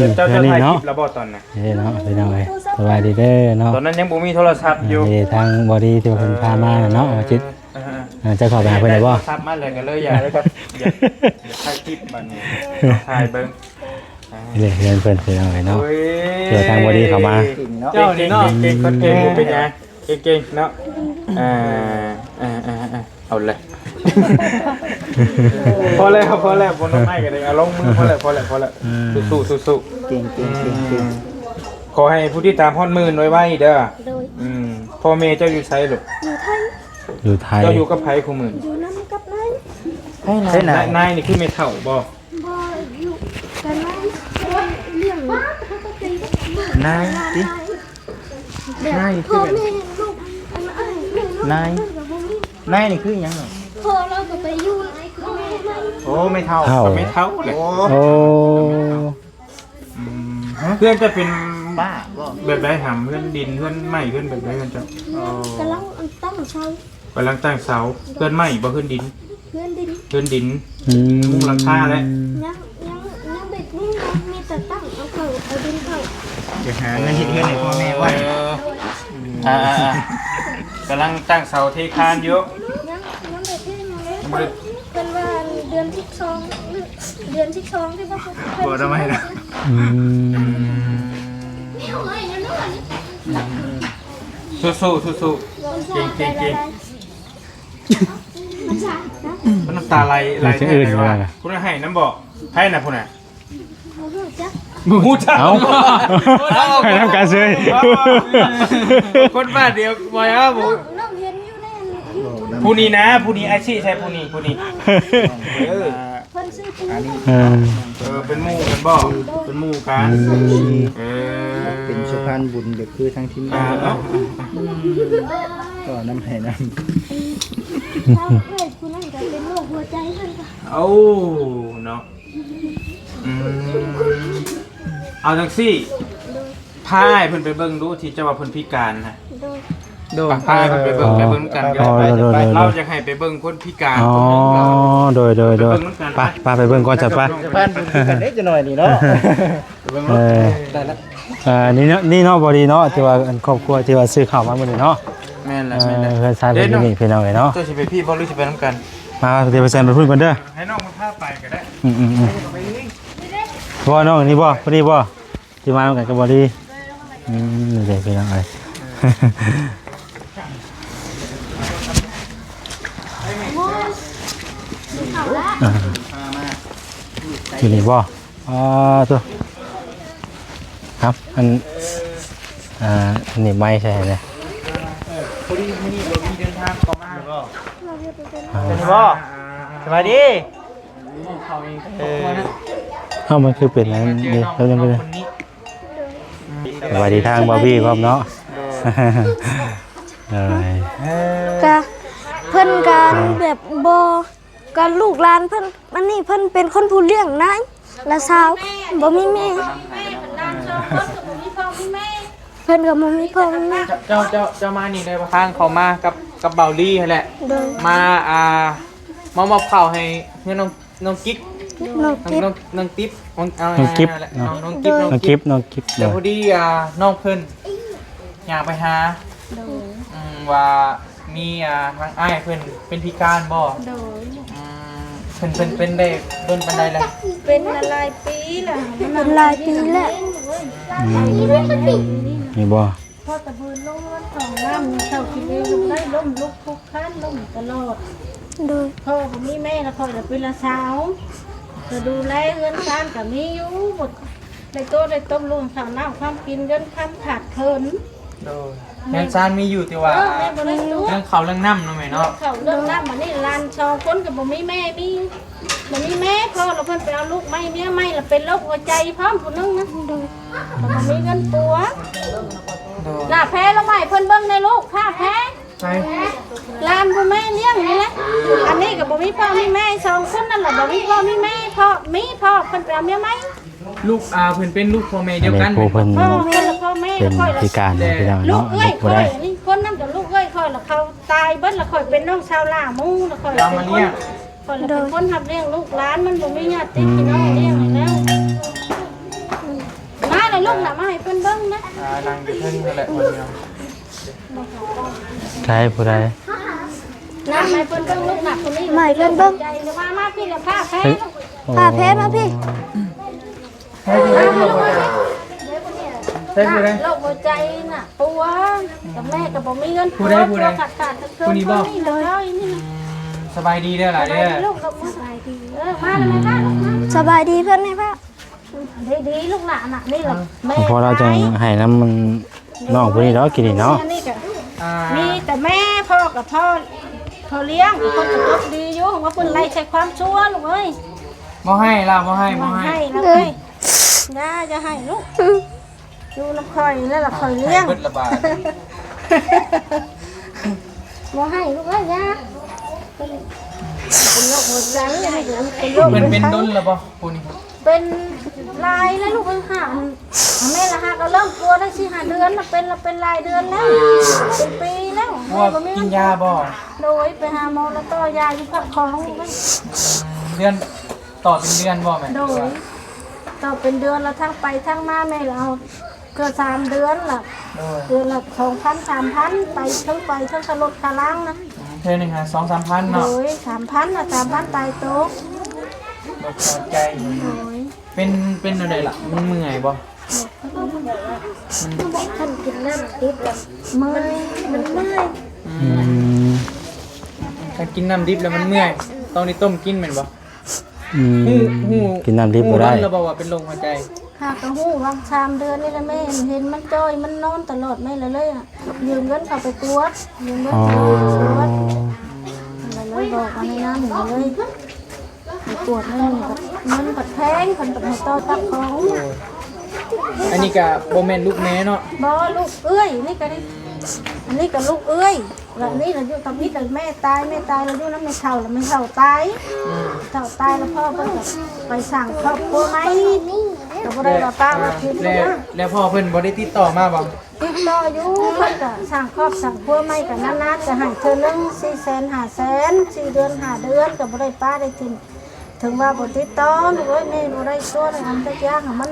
ມ ເຈົ້າ ເຈົ້າຖ່າຍຄລິບແລ້ວບໍ່ຕອນນັ້ນ? ເອີເນາະ ພີ່ນ້ອງເອີຍ ສະບາຍດີເດີເນາະ ຕອນນັ້ນຍັງບໍ່ມີໂທລະສັບຢູ່ ເອີ ທາງບໍດີທີ່ວ່າເພິ່ນພາມາເນາະ ເອີ ເອົາຈິດ ເອີ ເຈົ້າເຂົ້າໄປຫາເພິ່ນໄດ້ບໍ່? ໂທລະສັບມາແລ້ວກໍເລີຍຢາກ ຢາກ ຢາກຖ່າຍຄລິບບັດນີ້ ຖ່າຍເບິ່ງ ເດ້ ເຮືອນເພິ່ນ ພີ່ນ້ອງເອີຍເນາະ ໂອ້ຍ ເພື່ອທາງບໍ່ດີເຂົ້າມາ ເຈົ້ານີ້ເນາະ ເກັ່ງໆ ເກັ່ງໆ ເກັ່ງໆ ບໍ່ເປັນຫຍັງ ເກັ່ງໆ ເນາະ ອ່າ ອ່າໆ ເອົາແຫຼະ ພໍແລ້ວ ພໍແລ້ວ ບໍ່ຕ້ອງໃຫ້ກໍໄດ້ ເອົາລົງມື ພໍແລ້ວ ພໍແລ້ວ ພໍແລ້ວ ອືມ ສູ້ໆ ສູ້ໆ ເກັ່ງໆ ເກັ່ງໆ ອືມ ຂໍໃຫ້ຜູ້ຕິດຕາມຮອດໝື່ນໄວໆ ເດີ ໂດຍ ອືມ ພໍ່ແມ່ເຈົ້າຢູ່ໃສລູກ? ຢູ່ໄທ ຢູ່ໄທ ເຈົ້າຢູ່ກັບໃຜຄູ່ມື້? ຢູ່ນຳກັບນາຍ ໃຜນາຍ? ໃຜນາຍ? ນາຍນີ້ຄືແມ່ເຖົ້າບໍ່? ບໍ່ ຢູ່ກັບນາຍ ລ້ຽງ ນາຍຕິ? ແບບ ນາຍນີ້ຄື ພໍ່ແມ່ລູກ ອັນ ອ້າຍ ນາຍ ເພິ່ນກໍບໍ່ມີ ນາຍນີ້ຄືຫຍັງ? ພໍ່ລາວກໍໄປຢູ່ ໂອ້ ແມ່ເຖົ້າ ເຖົ້າ ແມ່ເຖົ້າແຫຼະ ໂອ້ ໂອ້ ອືມ ເຮືອນເຈົ້າເປັນ ປ້າບໍ່? ແບບໃດຫຳ? ເຮືອນດິນ ເຮືອນໄມ້ ເຮືອນແບບໃດເຮືອນເຈົ້າ? ເຮືອນ ອໍ ກຳລັງຕັ້ງເສົາ ກຳລັງຕັ້ງເສົາ ເຮືອນໄມ້ບໍ່? ເຮືອນດິນ? ເຮືອນດິນ ເຮືອນດິນ ອືມ ມຸງຫຼັງຄາແຫຼະ ຍັງ ຍັງ ຍັງບໍ່ໄດ້ມຸງ ມີແຕ່ຕັ້ງເອົາເຂົ້າ ເອົາດິນເຂົ້າ ໄປຫາເງິນເຮັດເຮືອນໃຫ້ພໍ່ແມ່ກ່ອນ ເອີ ອ່າໆ ກຳລັງຕັ້ງເສົາເທຄານຢູ່ ຍັງ ຍັງບໍ່ໄດ້ເທຫຍັງເລີຍ ຍັງບໍ່ໄດ້ ເພິ່ນວ່າເດືອນສິບສອງ ເດືອນສິບສອງທີ່ວ່າ ບໍ່ໄດ້ມາໃຫ້ນະ ອືມ ສູ້ໆ ສູ້ໆ ເກັ່ງໆ ເກັ່ງໆ ມັນນ້ຳຕາໄຫຼ ໄຫຼແທ້ ເອີ ວ່າ ຜູ້ໃດໃຫ້ນຳບໍ່? ໃຜນະຜູ້ນັ້ນ? ບໍ່ຮູ້ຈັກ ບໍ່ຮູ້ຈັກ ເອົ້າ ໃຫ້ນຳກັນເຊີຍ ຄົນບ້ານດຽວ ບໍ່ ນ້ອງເຫັນຢູ່ໃນ ຢູ່ ຜູ້ນີ້ນະ ຜູ້ນີ້ ອາຊີບໃສ ຜູ້ນີ້ ຜູ້ນີ້ ເອີ ເພິ່ນຊື່ປູ ເອີ ເອີ ເປັນໝູ່ກັນບໍ່? ເປັນໝູ່ກັນ ອືມ ເອີ ເປັນສະພານບຸນ ກໍຄືທາງທີມງານເນາະ ອ່າ ກໍນຳໃຫ້ນຳ ເອີ ຜູ້ນັ້ນກໍເປັນໂລກຫົວໃຈເພິ່ນກໍ ໂອ້ ເນາະ ອືມ ເອົາຈັ່ງຊີ້ ພາອ້າຍເພິ່ນໄປເບິ່ງດູ ທີ່ເຈົ້າວ່າເພິ່ນພິການນະ ໂດຍ ໂດຍ ພາອ້າຍເພິ່ນໄປເບິ່ງ ເອີ ໄປເບິ່ງນຳກັນ ອໍ ໂດຍໆ ລາວຢາກໃຫ້ໄປເບິ່ງຄົນພິການ ອໍ ຄົນໜຶ່ງເນາະ ໂດຍໆ ໄປເບິ່ງນຳກັນ ໄປ ໄປ ໄປເບິ່ງກ່ອນ ໄປ ໄປ ໄປ ໄປເບິ່ງນຳກັນເດ້ ຈັກໜ້ອຍນີ້ເນາະ ໄປເບິ່ງເນາະ ເອີ ໄດ້ລະ ເອີ ນີ້ເນາະ ນີ້ເນາະ ພໍດີເນາະ ທີ່ວ່າ ອັນ ຄອບຄົວທີ່ວ່າຊື້ເຂົ້າມາມື້ນີ້ເນາະ ແມ່ນແຫຼະ ແມ່ນແຫຼະ ເອີ ເຮືອນຊານເພິ່ນຢູ່ນີ້ ເດ້ເນາະ ພີ່ນ້ອງເອີຍເນາະ ເຈົ້າຊິໄປພີ້ບໍ່ ຫຼືຊິໄປນຳກັນ? ມາ ດຽວໄປແຊນໄປພຸ້ນກ່ອນເດີ ໃຫ້ນ້ອງມັນພາໄປກໍໄດ້ ອືມໆໆ ບໍ່ນ້ອງ ນີ້ບໍ່ ພໍດີບໍ່? ທີ່ມານຳກັນກັບບໍດີ ອືມ ນີ້ເດ້ພີ່ນ້ອງເອີຍ ອ່າ ຢູ່ນີ້ບໍ່? ອ່າ ໂທ້ ຄັບ ອັນ ອ່າ ນີ້ໄມ້ໃສ່ໃຫ້ແດ່ ພໍດີມື້ນີ້ບໍ່ມີເດີນທາງເຂົ້າມາ ອ່າ ສະບາຍດີ ເອີ ເອົ້າ ມັນຄືເປັນອັນນີ້ ເຮົາຍັງບໍ່ໄດ້ ສະບາຍດີທາງບາບີພ້ອມເນາະ ໂດຍ ກະເພິ່ນກະແບບບໍ່ ກະລູກຫຼານເພິ່ນ ອັນນີ້ເພິ່ນເປັນຄົນຜູ້ລ້ຽງນາຍ ລະຊາວ ບໍ່ມີແມ່ ເພິ່ນກໍບໍ່ມີພໍ່ມີແມ່ ເຈົ້າ ເຈົ້າ ເຈົ້າມານີ້ໄດ້ບໍ່? ທາງເຂົ້າມາກັບ ກັບບ່າວລີຫັ້ນແຫຼະ ໂດຍ ມາ ອ່າ ມາມອບເຂົ້າໃຫ້ເຮືອນນ້ອງ ນ້ອງກິບ ນ້ອງກິບ ນ້ອງ ນ້ອງຕິບ ນ້ອງ ເອົາ ນ້ອງກິບ ແຫຼະ ເນາະ ນ້ອງ ນ້ອງກິບ ນ້ອງກິບ ນ້ອງກິບ ແຕ່ ໂດຍ ພໍດີ ອ່າ ນ້ອງເພິ່ນ ອືມ ຢາກໄປຫາ ໂດຍ ອືມ ວ່າມີ ອ່າ ທາງອ້າຍເພິ່ນເປັນພິການບໍ່? ໂດຍ ອືມ ເພິ່ນ ເພິ່ນເປັນໄດ້ດົນປານໃດແລ້ວ? ເປັນມາຫຼາຍປີແລ້ວ ເປັນຫຼາຍປີແລ້ວ ອືມ ນີ້ບໍ່? ພໍ່ຕະບືນລົງເຮືອນເຂົ້າຫ້ອງນ້ຳ ເຂົ້າກິນເອງບໍ່ໄດ້ ລົ້ມລຸກຄຸກຄານ ລົ້ມຕະຫຼອດ ໂດຍ ພໍ່ບໍ່ມີແມ່ລະ ຂ້ອຍລະເປັນລະສາວ ກະດູແລເຮືອນຊານກະມີຢູ່ ບໍ່ໄດ້ໂຕໄດ້ຕົບ ລຸງເຂົ້ານ້ຳຄຳກິນ ເງິນຄຳຂາດເຂີນ ໂດຍ ເຮືອນຊານມີຢູ່ ແຕ່ວ່າ ເອີ ແມ່ບໍ່ໄດ້ຕົວ ເລື່ອງເຂົ້າເລື່ອງນ້ຳເນາະແມ່ເນາະ ເລື່ອງເຂົ້າເລື່ອງນ້ຳ ອັນນີ້ຫຼານສອງຄົນກະບໍ່ມີແມ່ ມີ ບໍ່ມີແມ່ ພໍ່ລະເພິ່ນໄປເອົາລູກໃໝ່ເມຍໃໝ່ ລະເປັນໂລກຫົວໃຈພ້ອມຜູ້ໜຶ່ງນະ ໂດຍ ລະບໍ່ມີເງິນປົວ ໂດຍ ໜ້າແພລະໃໝ່ເພິ່ນເບິ່ງໃນລູກ ພາແພ ໃຜ ຫຼານຜູ້ແມ່ລ້ຽງນີ້ແຫຼະ ອັນນີ້ກະບໍ່ມີພໍ່ມີແມ່ ສອງຄົນນັ້ນລະບໍ່ມີພໍ່ມີແມ່ ພໍ່ມີພໍ່ເພິ່ນໄປເອົາເມຍໃໝ່ ລູກ ອ່າ ເພິ່ນເປັນລູກພໍ່ແມ່ດຽວກັນ ອັນນີ້ຜູ້ເພິ່ນ ພໍ່ເພິ່ນລະພໍ່ແມ່ ເປັນພິການເນາະ ພີ່ນ້ອງ ລູກເອື້ອຍຂ້ອຍນີ້ ຄົນນັ້ນກະລູກເອື້ອຍຂ້ອຍ ລະເຂົາຕາຍເບິດ ລະຂ້ອຍເປັນນ້ອງສາວຫຼ້າໝູ່ ລະຂ້ອຍເປັນຄົນ ຂ້ອຍລະເປັນຄົນຮັບລ້ຽງລູກຫຼານ ມັນບໍ່ມີຍາດຕິພີ່ນ້ອງລ້ຽງໃຫ້ແລ້ວ ມາລະລູກລະ ມາໃຫ້ເພິ່ນເບິ່ງນະ ອ່າ ນັ່ງຢູ່ເທິງຫັ້ນແຫຼະ ໃຜຜູ້ໃດ? ນະ ໃຫ້ເພິ່ນເບິ່ງລູກນະ ຜູ້ນີ້ ໃຫ້ເພິ່ນເບິ່ງ ໃຈວ່າມາພີ້ລະ ພາແພ ພາແພມາພີ້ ໃຜຜູ້ໃດ? ໂລກຫົວໃຈນະ ປົວ ກັບແມ່ກະບໍ່ມີເງິນ ຜູ້ໃດ? ຜົວຂາດຂາດເຂີນ ຜູ້ນີ້ບໍ່? ຜູ້ນີ້ລະ ອືມ ສະບາຍດີເດີຫຼານເດີ ສະບາຍດີ ເອີ ມາລະແມ່ ສະບາຍດີເພິ່ນແມ່ ດີໆ ລູກຫຼານນະ ນີ້ລະ ແມ່ ພໍລາວຈັ່ງໃຫ້ນຳ ນ້ອງຜູ້ນີ້ເນາະ ກິນນີ້ເນາະ ອັນນີ້ກະ ອ່າ ມີແຕ່ແມ່ ພໍ່ກະພໍ່ ພໍ່ລ້ຽງ ເພິ່ນກະຕົບດີຢູ່ ວ່າເພິ່ນໄລ່ໃສ່ຄວາມຊົ່ວລູກເອີຍ ບໍ່ໃຫ້ລະ ບໍ່ໃຫ້ ບໍ່ໃຫ້ ບໍ່ໃຫ້ລະເອີຍ ຢ່າ ຢ່າໃຫ້ລູກ ຢູ່ນຳຂ້ອຍແລ້ວລະຂ້ອຍລ້ຽງ ໃຫ້ເບິດລະບາດ ບໍ່ໃຫ້ລູກເອີຍ ຢ່າ ເປັນ ເປັນໂລກຫົວໃຈ ອັນນີ້ກະເປັນໂລກ ເພິ່ນເປັນດົນລະບໍ່ ຜູ້ນີ້? ເປັນຫຼາຍແລ້ວລູກເອີຍ ຫາ ແມ່ລະຫາກະເລີ່ມປົວໄດ້ສີ່ຫ້າເດືອນລະ ເປັນລະເປັນຫຼາຍເດືອນແລ້ວ ເປັນປີແລ້ວ ປົວກິນຢາບໍ່? ໂດຍ ໄປຫາໝໍລະຕໍ່ຢາຢູ່ພາກຂອງລູກເອີຍ ເດືອນ ຕໍ່ເປັນເດືອນບໍ່ແມ່? ໂດຍ ຕໍ່ເປັນເດືອນລະ ທັງໄປທັງມາແມ່ລະເອົາ ເກືອບສາມເດືອນລະ ໂດຍ ເດືອນລະສອງພັນ ສາມພັນ ໄປ ເທິງໄປເທິງຄ່າລົດຄ່າລາງນະ ອືມ ເທື່ອໜຶ່ງຫາສອງສາມພັນເນາະ ໂດຍ ສາມພັນລະ ສາມພັນປາຍໂຕ ໂລກຫົວໃຈ ໂດຍ ເປັນ ເປັນແນວໃດລະ ມັນເມື່ອຍບໍ່? ຄັນກິນນ້ຳດິບລະ ເມື່ອຍ ມັນເມື່ອຍ ອືມ ອືມ ຄັນກິນນ້ຳດິບລະມັນເມື່ອຍ ຕ້ອງໄດ້ຕົ້ມກິນແມ່ນບໍ່? ອືມ ຮູ້ ຮູ້ ກິນນ້ຳດິບບໍ່ໄດ້ ຮູ້ລະບໍ່ວ່າເປັນໂລກຫົວໃຈ? ຫາກະຮູ້ຫວ່າງສາມເດືອນນີ້ລະ ແມ່ເຫັນມັນຈ່ອຍ ມັນນອນຕະຫຼອດ ແມ່ລະເລີຍຢືມເງິນເຂົາໄປກວດ ຢືມເງິນເຂົາໄປກວດ ອໍ ລະເລີຍບອກວ່າໃນນັ້ນລະເລີຍໄປກວດ ແລ້ວນີ້ກະເງິນກະແພງ ເພິ່ນກະໃຫ້ຕໍ່ຕັດຂອງ ໂອ້ຍ ອັນນີ້ກະບໍ່ແມ່ນລູກແມ່ເນາະ ບໍ່ ລູກເອື້ອຍ ນີ້ກະ ອັນນີ້ກະລູກເອື້ອຍ ລະນີ້ລະຢູ່ກັບ ມີແຕ່ແມ່ຕາຍ ແມ່ຕາຍລະຢູ່ນຳແມ່ເຖົ້າ ລະແມ່ເຖົ້າຕາຍ ອືມ ເຖົ້າຕາຍລະພໍ່ເພິ່ນກະໄປສ້າງຄອບຄົວໃໝ່ ກະບໍ່ໄດ້ວ່າປະວ່າຖິ້ມ ແລ້ວ ແລ້ວພໍ່ເພິ່ນບໍ່ໄດ້ຕິດຕໍ່ມາບໍ່? ຕິດຕໍ່ຢູ່ ເພິ່ນກະສ້າງຄອບສ້າງຄົວໃໝ່ ກະນານໆ ກະໃຫ້ເທື່ອໜຶ່ງສີ່ແສນຫ້າແສນ ສີ່ເດືອນຫ້າເດືອນ ກະບໍ່ໄດ້ປະໄດ້ຖິ້ມ ເຖິງວ່າບໍ່ຕິດຕໍ່ ລູກເອີຍ ແມ່ບໍ່ໄດ້ຊ່ວຍອັນຈັກຢ່າງ ມັນ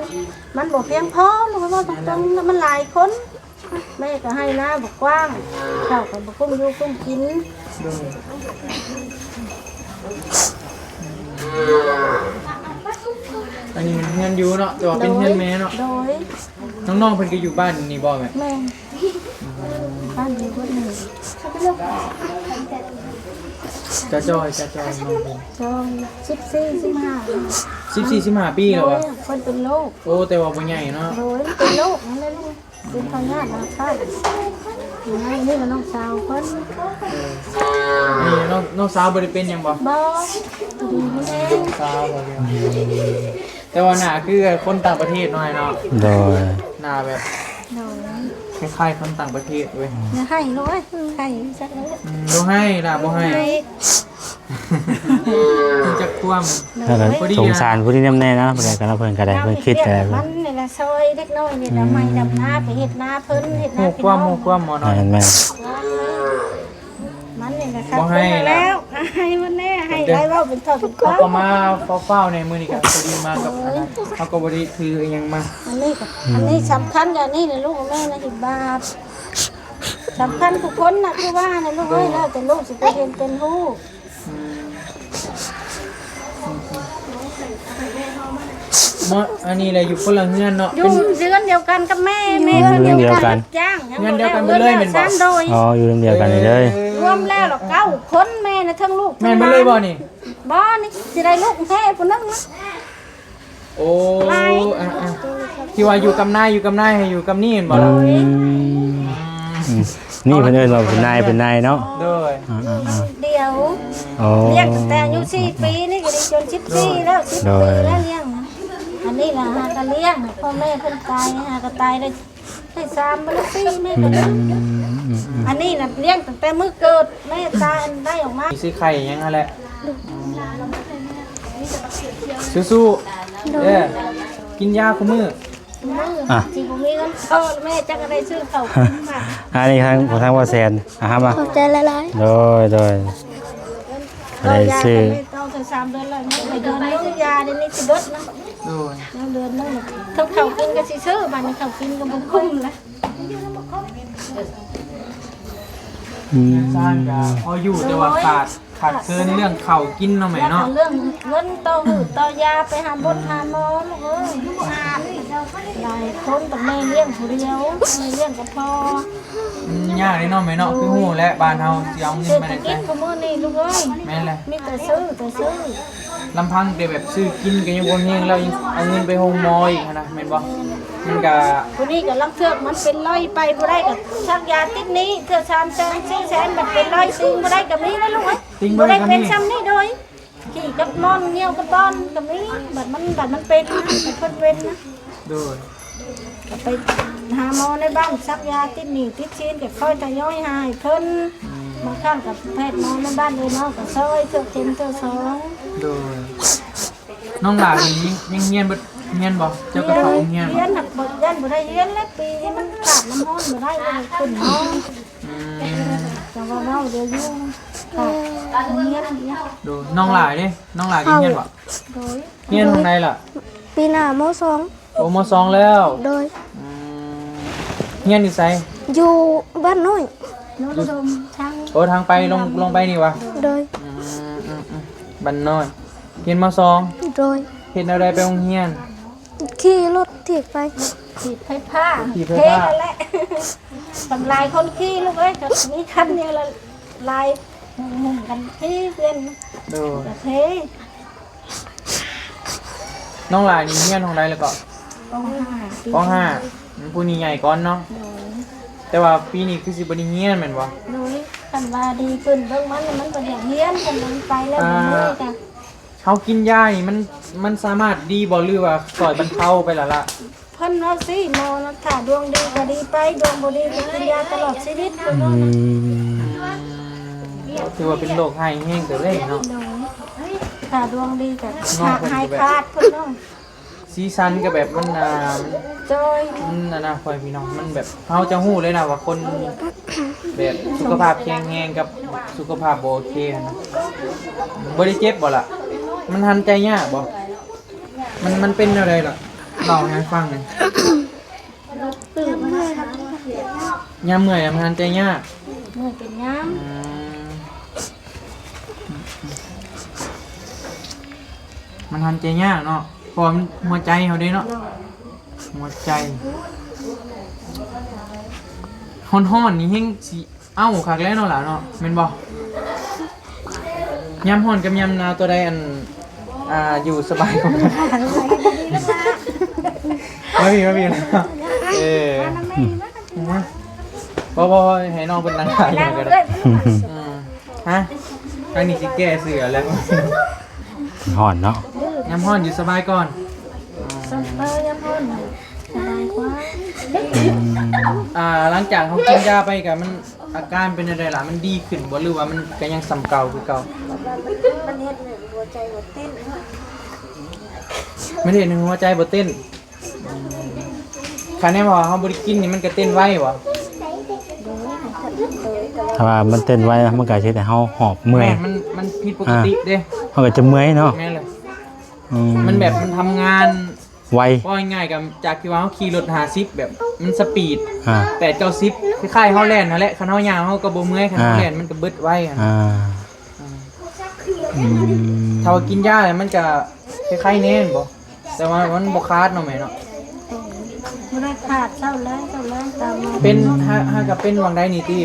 ມັນບໍ່ພຽງພໍ ລູກເອີຍ ເວົ້າຕົງໆ ມັນຫຼາຍຄົນ ແມ່ກະໄຮ່ນາບໍ່ກວ້າງ ເຂົ້າກະບໍ່ກຸ້ມຢູ່ກຸ້ມກິນ ໂດຍ ອັນນີ້ມັນເຮືອນຢູ່ເນາະ ແຕ່ວ່າເປັນເຮືອນແມ່ເນາະ ໂດຍ ນ້ອງໆ ເພິ່ນກະຢູ່ບ້ານນີ້ບໍ່ແມ່? ແມ່ນ ບ້ານຢູ່ເບິດນີ້ ຈະຈ່ອຍ ຈະຈ່ອຍ ນ້ອງເພິ່ນ ຈ່ອຍ ສິບສີ່ ສິບຫ້າ ສິບສີ່ ສິບຫ້າປີແລ້ວຫວາ? ໂດຍ ເພິ່ນເປັນໂລກ ໂອ້ ແຕ່ວ່າບໍ່ໃຫຍ່ເນາະ ໂດຍ ເປັນໂລກນັ້ນແຫຼະລູກ ເປັນພະຍາດນາໄຂ້ ນີ້ລະນ້ອງສາວເພິ່ນ ເອີ ນີ້ນ້ອງ ນ້ອງສາວບໍ່ໄດ້ເປັນຫຍັງບໍ່? ບໍ່ ດີມີແຮງ ນ້ອງສາວບໍ່ ແຕ່ວ່າໜ້າຄືຄົນຕ່າງປະເທດໜ້ອຍເນາະ ໂດຍ ໜ້າແບບ ໂດຍ ຄ້າຍໆ ຄົນຕ່າງປະເທດເວີຍ ຢ່າໄຫ້ລູກເອີຍ ໄຫ້ຈັກ ອືມ ບໍ່ໄຫ້ລະ ບໍ່ໄຫ້ ບໍ່ໄຫ້ ຮູ້ຈັກຄວາມ ໂດຍ ສົງສານຜູ້ທີ່ນຳແນ່ເນາະ ເພິ່ນກະ ເພິ່ນກະໄດ້ ເພິ່ນຄິດກະໄດ້ ມັນນີ້ລະ ຊ່ອຍເດັກນ້ອຍນີ້ລະ ອືມ ໄມ້ດຳນາ ໄປເຮັດນາເພິ່ນ ເຮັດນາ ຮູ້ຄວາມ ຮູ້ຄວາມໝໍເນາະ ແມ່ນໆ ມ ອັນນີ້ນະ ບໍ່ໃຫ້ແລ້ວ ໃຫ້ມັນແນ່ ໃຫ້ໄດ້ເວົ້າເປັນເທື່ອເປັນຄວາມ ເຂົາກໍມາຟ້າວໆ ໃນມື້ນີ້ກໍພໍດີມາກັບອັນນັ້ນ ເຮົາກໍບໍ່ໄດ້ຖືອີ່ຫຍັງມາ ອັນນີ້ກໍ ອັນນີ້ສຳຄັນ ອັນນີ້ນະລູກ ແມ່ນະ ສິບບາດ ສຳຄັນທຸກຄົນນະ ຄືວ່ານະລູກເອີຍ ແລ້ວແຕ່ລູກຊິໄປເຫັນເປັນຮູ້ ອືມ ເນາະ ອັນນີ້ແຫຼະ ຢູ່ຄົນລະເຮືອນເນາະ ຢູ່ເຮືອນດຽວກັນກັບແມ່ ແມ່ເຮືອນດຽວກັນ ຮັບຈ້າງ ເຮືອນດຽວກັນເບິດເລີຍແມ່ນບໍ່? ໂດຍ ອໍ ຢູ່ເຮືອນດຽວກັນເລີຍ ເອີ ລວມແລ້ວລະເກົ້າຄົນ ແມ່ນະ ທັງລູກ ແມ່ນເບິດເລີຍບໍ່ນີ້? ບໍ່ ນີ້ຊິໄດ້ລູກແທ້ຜູ້ໜຶ່ງນະ ໂອ້ ຫຼາຍ ອ່າໆ ທີ່ວ່າຢູ່ກັບນາຍ ຢູ່ກັບນາຍ ໃຫ້ຢູ່ກັບນີ້ແມ່ນບໍ່ລະ? ອືມ ອືມ ນີ້ເພິ່ນເອີ້ນວ່າເປັນນາຍ ເປັນນາຍເນາະ ໂດຍ ອ່າໆໆ ດຽວ ອໍ ລ້ຽງຕັ້ງແຕ່ອາຍຸສີ່ປີ ນີ້ກໍໄດ້ຈົນສິບສີ່ແລ້ວ ສິບປີແລ້ວລ້ຽງ ອັນນີ້ລະຫາກະລ້ຽງ ພໍ່ແມ່ເພິ່ນຕາຍ ຫາກະຕາຍໄດ້ ໄດ້ສາມມື້ ສີ່ມື້ ອືມ ອັນນີ້ນະລ້ຽງຕັ້ງແຕ່ມື້ເກີດ ແມ່ຕາຍໄດ້ອອກມາ ຊິຊື້ໄຂ່ຫຍັງຫັ້ນແຫຼະ ສູ້ໆ ເອີ ກິນຢາຄູ່ມື້ ມື້ ອ່ະ ຊິບໍ່ມີເງິນພໍແມ່ຈັກໄດ້ຊື້ເຂົ້າກິນມາ ອັນນີ້ທາງ ທາງບໍ່ແສນ ອ່ະ ຫາມາ ຂອບໃຈຫຼາຍໆ ໂດຍ ໂດຍ ໄດ້ຊື້ ເອົາຢາກັນໄປສອງເທື່ອສາມເດືອນແລ້ວ ຍັງໄປເດືອນໜຶ່ງ ຢາດຽວນີ້ຊິເບິດນະ ໂດຍ ຍັງເດືອນໜຶ່ງ ເຂົ້າ ເຂົ້າກິນກໍຊິຊື້ ບາດນີ້ເຂົ້າກິນກໍບໍ່ຄຸ້ມລະ ອືມ ຊານກໍພໍຢູ່ ແຕ່ວ່າຂາດ ຂາດເຂີນເລື່ອງເຂົ້າກິນເນາະແມ່ເນາະ ແລ້ວກໍເລື່ອງເງິນຕໍ່ຫູຕໍ່ຢາ ໄປຫາບົດຫາໝໍລູກເອີຍ ຫຼາຍຄົນກໍແມ່ລ້ຽງຜູ້ດຽວ ແມ່ລ້ຽງກໍພໍ ອືມ ຍາກເດ້ເນາະແມ່ເນາະ ຄືຮູ້ແຫຼະ ບ້ານເຮົາຊິເອົາເງິນມາແຕ່ໃສ ເສດຖະກິດຄູ່ມື້ນີ້ລູກເອີຍ ແມ່ນແຫຼະ ມີແຕ່ຊື້ ແຕ່ຊື້ ລຳພັງແຕ່ແບບຊື້ກິນກໍຍັງບໍ່ແຮງ ແລ້ວຍັງເອົາເງິນໄປໂຮງໝໍອີກຫັ້ນນະ ແມ່ນບໍ່? ມັນກະ ຜູ້ນີ້ກະລາງເທື່ອມັນເປັນຮ້ອຍ ໄປບໍ່ໄດ້ກະສັກຢາຕິດໜີ້ ເທື່ອສາມແສນ ສີ່ແສນ ບັດເປັນຮ້ອຍ ຕິງບໍ່ໄດ້ກະມີນະລູກເອີຍ ຕິງບໍ່ໄດ້ກະມີ ບໍ່ໄດ້ເປັນຊ່ຳນີ້ໂດຍ ຂີ້ກັບມ່ອນ ຍ່ຽວກັບບ່ອນກະມີ ບັດມັນ ບັດມັນເປັນນະ ບັດເພິ່ນເປັນນະ ໂດຍ ກະໄປຫາໝໍໃນບ້ານ ສັກຢາຕິດໜີ້ຕິດສິນ ກະຄ່ອຍທະຍອຍຫາໃຫ້ເພິ່ນ ອືມ ບາງຄັ້ງກະແພດໝໍໃນບ້ານເອີເນາະ ກະຊ່ອຍເທື່ອເຂັມເທື່ອສອງ ໂດຍ ນ້ອງຫຼ້ານີ້ຍັງຮຽນບໍ່ ຮຽນບໍ່? ເຈົ້າກໍເຂົ້າໂຮງຮຽນບໍ່? ຮຽນ ຮຽນຫັ້ນບໍ່ ຢ້ານບໍ່ໄດ້ຮຽນແຫຼະ ປີນີ້ມັນຂາດນ້ຳຮ້ອນບໍ່ໄດ້ ບໍ່ໄດ້ຂຶ້ນຫ້ອງ ອືມ ຈັ່ງວ່າເວົ້າເດີຍຢູ່ ຂາດໂຮງຮຽນ ໂດຍ ນ້ອງຫຼ້າເດ້ ນ້ອງຫຼ້າຮຽນບໍ່? ໂດຍ ຮຽນຫ້ອງໃດລະ? ປີໜ້າ ມໍສອງ ໂອ້ ມໍສອງແລ້ວ ໂດຍ ອືມ ຮຽນຢູ່ໃສ? ຢູ່ບ້ານນ້ອຍ ໂນນອຸດົມ ທາງ ໂອ້ ທາງໄປລົງ ລົງໄປນີ້ຫວາ? ໂດຍ ອືມໆໆ ບ້ານນ້ອຍ ຮຽນ ມໍສອງ ໂດຍ ເຮັດແນວໃດໄປໂຮງຮຽນ? ຂີ່ລົດຖີບໄປ ຖີບໄຟຟ້າ ຖີບໄຟຟ້າ ເພນັ້ນແຫຼະ ບັກຫຼາຍຄົນຂີ່ລູກເອີຍ ກໍມີຄັນດຽວລະຫຼາຍ ໝູ່ກັນຂີ່ເພື່ອນ ໂດຍ ກໍເພ ນ້ອງຫຼ້ານີ້ຮຽນຫ້ອງໃດແລ້ວເກາະ? ປໍຫ້າ ປໍຫ້າ ອືມ ຜູ້ນີ້ໃຫຍ່ກ່ອນເນາະ ໂດຍ ແຕ່ວ່າປີນີ້ຄືຊິບໍ່ໄດ້ຮຽນແມ່ນບໍ່? ໂດຍ ຄັນວ່າດີຂຶ້ນເບິ່ງມັນ ມັນກໍຢາກຮຽນ ຄັນມັນໄປແລ້ວ ອ່າ ບໍ່ມີກະ ເຮົາກິນຢານີ້ມັນ ມັນສາມາດດີບໍ່ ຫຼືວ່າຊ່ອຍບັນເທົາໄປລະລະ? ເພິ່ນເວົ້າຊີ້ ໝໍນະ ຖ້າດວງດີກໍດີໄປ ດວງບໍ່ດີກໍກິນຢາຕະຫຼອດຊີວິດ ເພິ່ນເວົ້ານະ ອືມ ຖືວ່າເປັນໂລກຮ້າຍແຮງເຕີບເດ້ເນາະ ໂດຍ ຖ້າດວງດີກໍຫາກຫາຍຂາດ ເພິ່ນເວົ້າ ສີສັນກໍແບບມັນ ອ່າ ໂດຍ ມັນ ອັນນະ ພໍ່ແມ່ພີ່ນ້ອງ ມັນແບບ ເຮົາຈະຮູ້ເລີຍນະວ່າຄົນແບບສຸຂະພາບແຂງແຮງກັບສຸຂະພາບບໍ່ໂອເຄຫັ້ນນະ ບໍ່ໄດ້ເຈັບບໍ່ລະ? ມັນຫັນໃຈຍາກບໍ່? ມັນ ມັນເປັນແນວໃດລະ? ເລົ່າໃຫ້ຟັງແດ່. ຍາມເມື່ອຍມັນຫັນໃຈຍາກ. ເມື່ອຍເປັນຍາມ. ອືມ ມັນຫັນໃຈຍາກເນາະ ເພາະວ່າມັນຫົວໃຈເຮົາເດ້ເນາະ. ໂດຍ ຫົວໃຈ ຮ້ອນໆນີ້ແຮງຊິ ເອົ້າ ຄັກແລ້ວເນາະຫຼ້າເນາະ ແມ່ນບໍ່? ຍາມຮ້ອນກັບຍາມໜາວ ຕົວໃດອັນ ອ່າ ຢູ່ສະບາຍກວ່າກັນ? ມາພີ້ ມາພີ້ ເອີ ມາ ບໍ່ ບໍ່ ໃຫ້ນ້ອງເພິ່ນນັ່ງຖ່າຍກັນກໍໄດ້. ອືມ ຮະ ທາງນີ້ຊິແກ້ເສື້ອແລ້ວ. ຮ້ອນເນາະ ຍາມຮ້ອນຢູ່ສະບາຍກ່ອນ. ເອີ ຍາມຮ້ອນສະບາຍກວ່າ. ອືມ ອ່າ ຫຼັງຈາກເຮົາກິນຢາໄປກະ ມັນ ອາການເປັນຈັ່ງໃດລະ? ມັນດີຂຶ້ນບໍ່ ຫຼືວ່າມັນກະຍັງສ່ຳເກົ່າຄືເກົ່າ? ມັນເຮັດໃຫ້ຫົວໃຈບໍ່ເຕັ້ນ. ມັນເຮັດໃຫ້ຫົວໃຈບໍ່ເຕັ້ນ. ອືມ ຄັນແນວວ່າເຮົາບໍ່ໄດ້ກິນນີ້ ມັນກະເຕັ້ນໄວບໍ່? ໂດຍ ໂດຍ. ຖ້າວ່າມັນເຕັ້ນໄວ ມັນກໍເຮັດໃຫ້ເຮົາຫອບເມື່ອຍ ແມ່ນ ມັນ ມັນຜິດປົກກະຕິເດ້ ເຮົາກໍຈະເມື່ອຍເນາະ ແມ່ນເລີຍ ອືມ ມັນແບບມັນທຳງານໄວ ເວົ້າງ່າຍໆ ກໍຈາກທີ່ວ່າເຮົາຂີ່ລົດຫ້າສິບ ແບບມັນສະປີດ ອ່າ ແປດເກົ້າສິບ ຄ້າຍໆ ເຮົາແລ່ນຫັ້ນແຫຼະ ຄັນເຮົາຍ່າງເຮົາກໍບໍ່ເມື່ອຍ ຄັນເຮົາ ອ່າ ແລ່ນມັນກໍເບິດໄວ ອ່າ ອືມ ຖ້າວ່າກິນຢາແລ້ວມັນກະຄ້າຍໆ ແນ່ແມ່ນບໍ່? ແຕ່ວ່າມັນບໍ່ຂາດເນາະແມ່ເນາະ ບໍ່ໄດ້ຂາດ ເຊົາແລງ ເຊົາແລງຕາມ ເປັນ ຫາ ຫາກະເປັນຫວ່າງໃດນີ້ຕິ?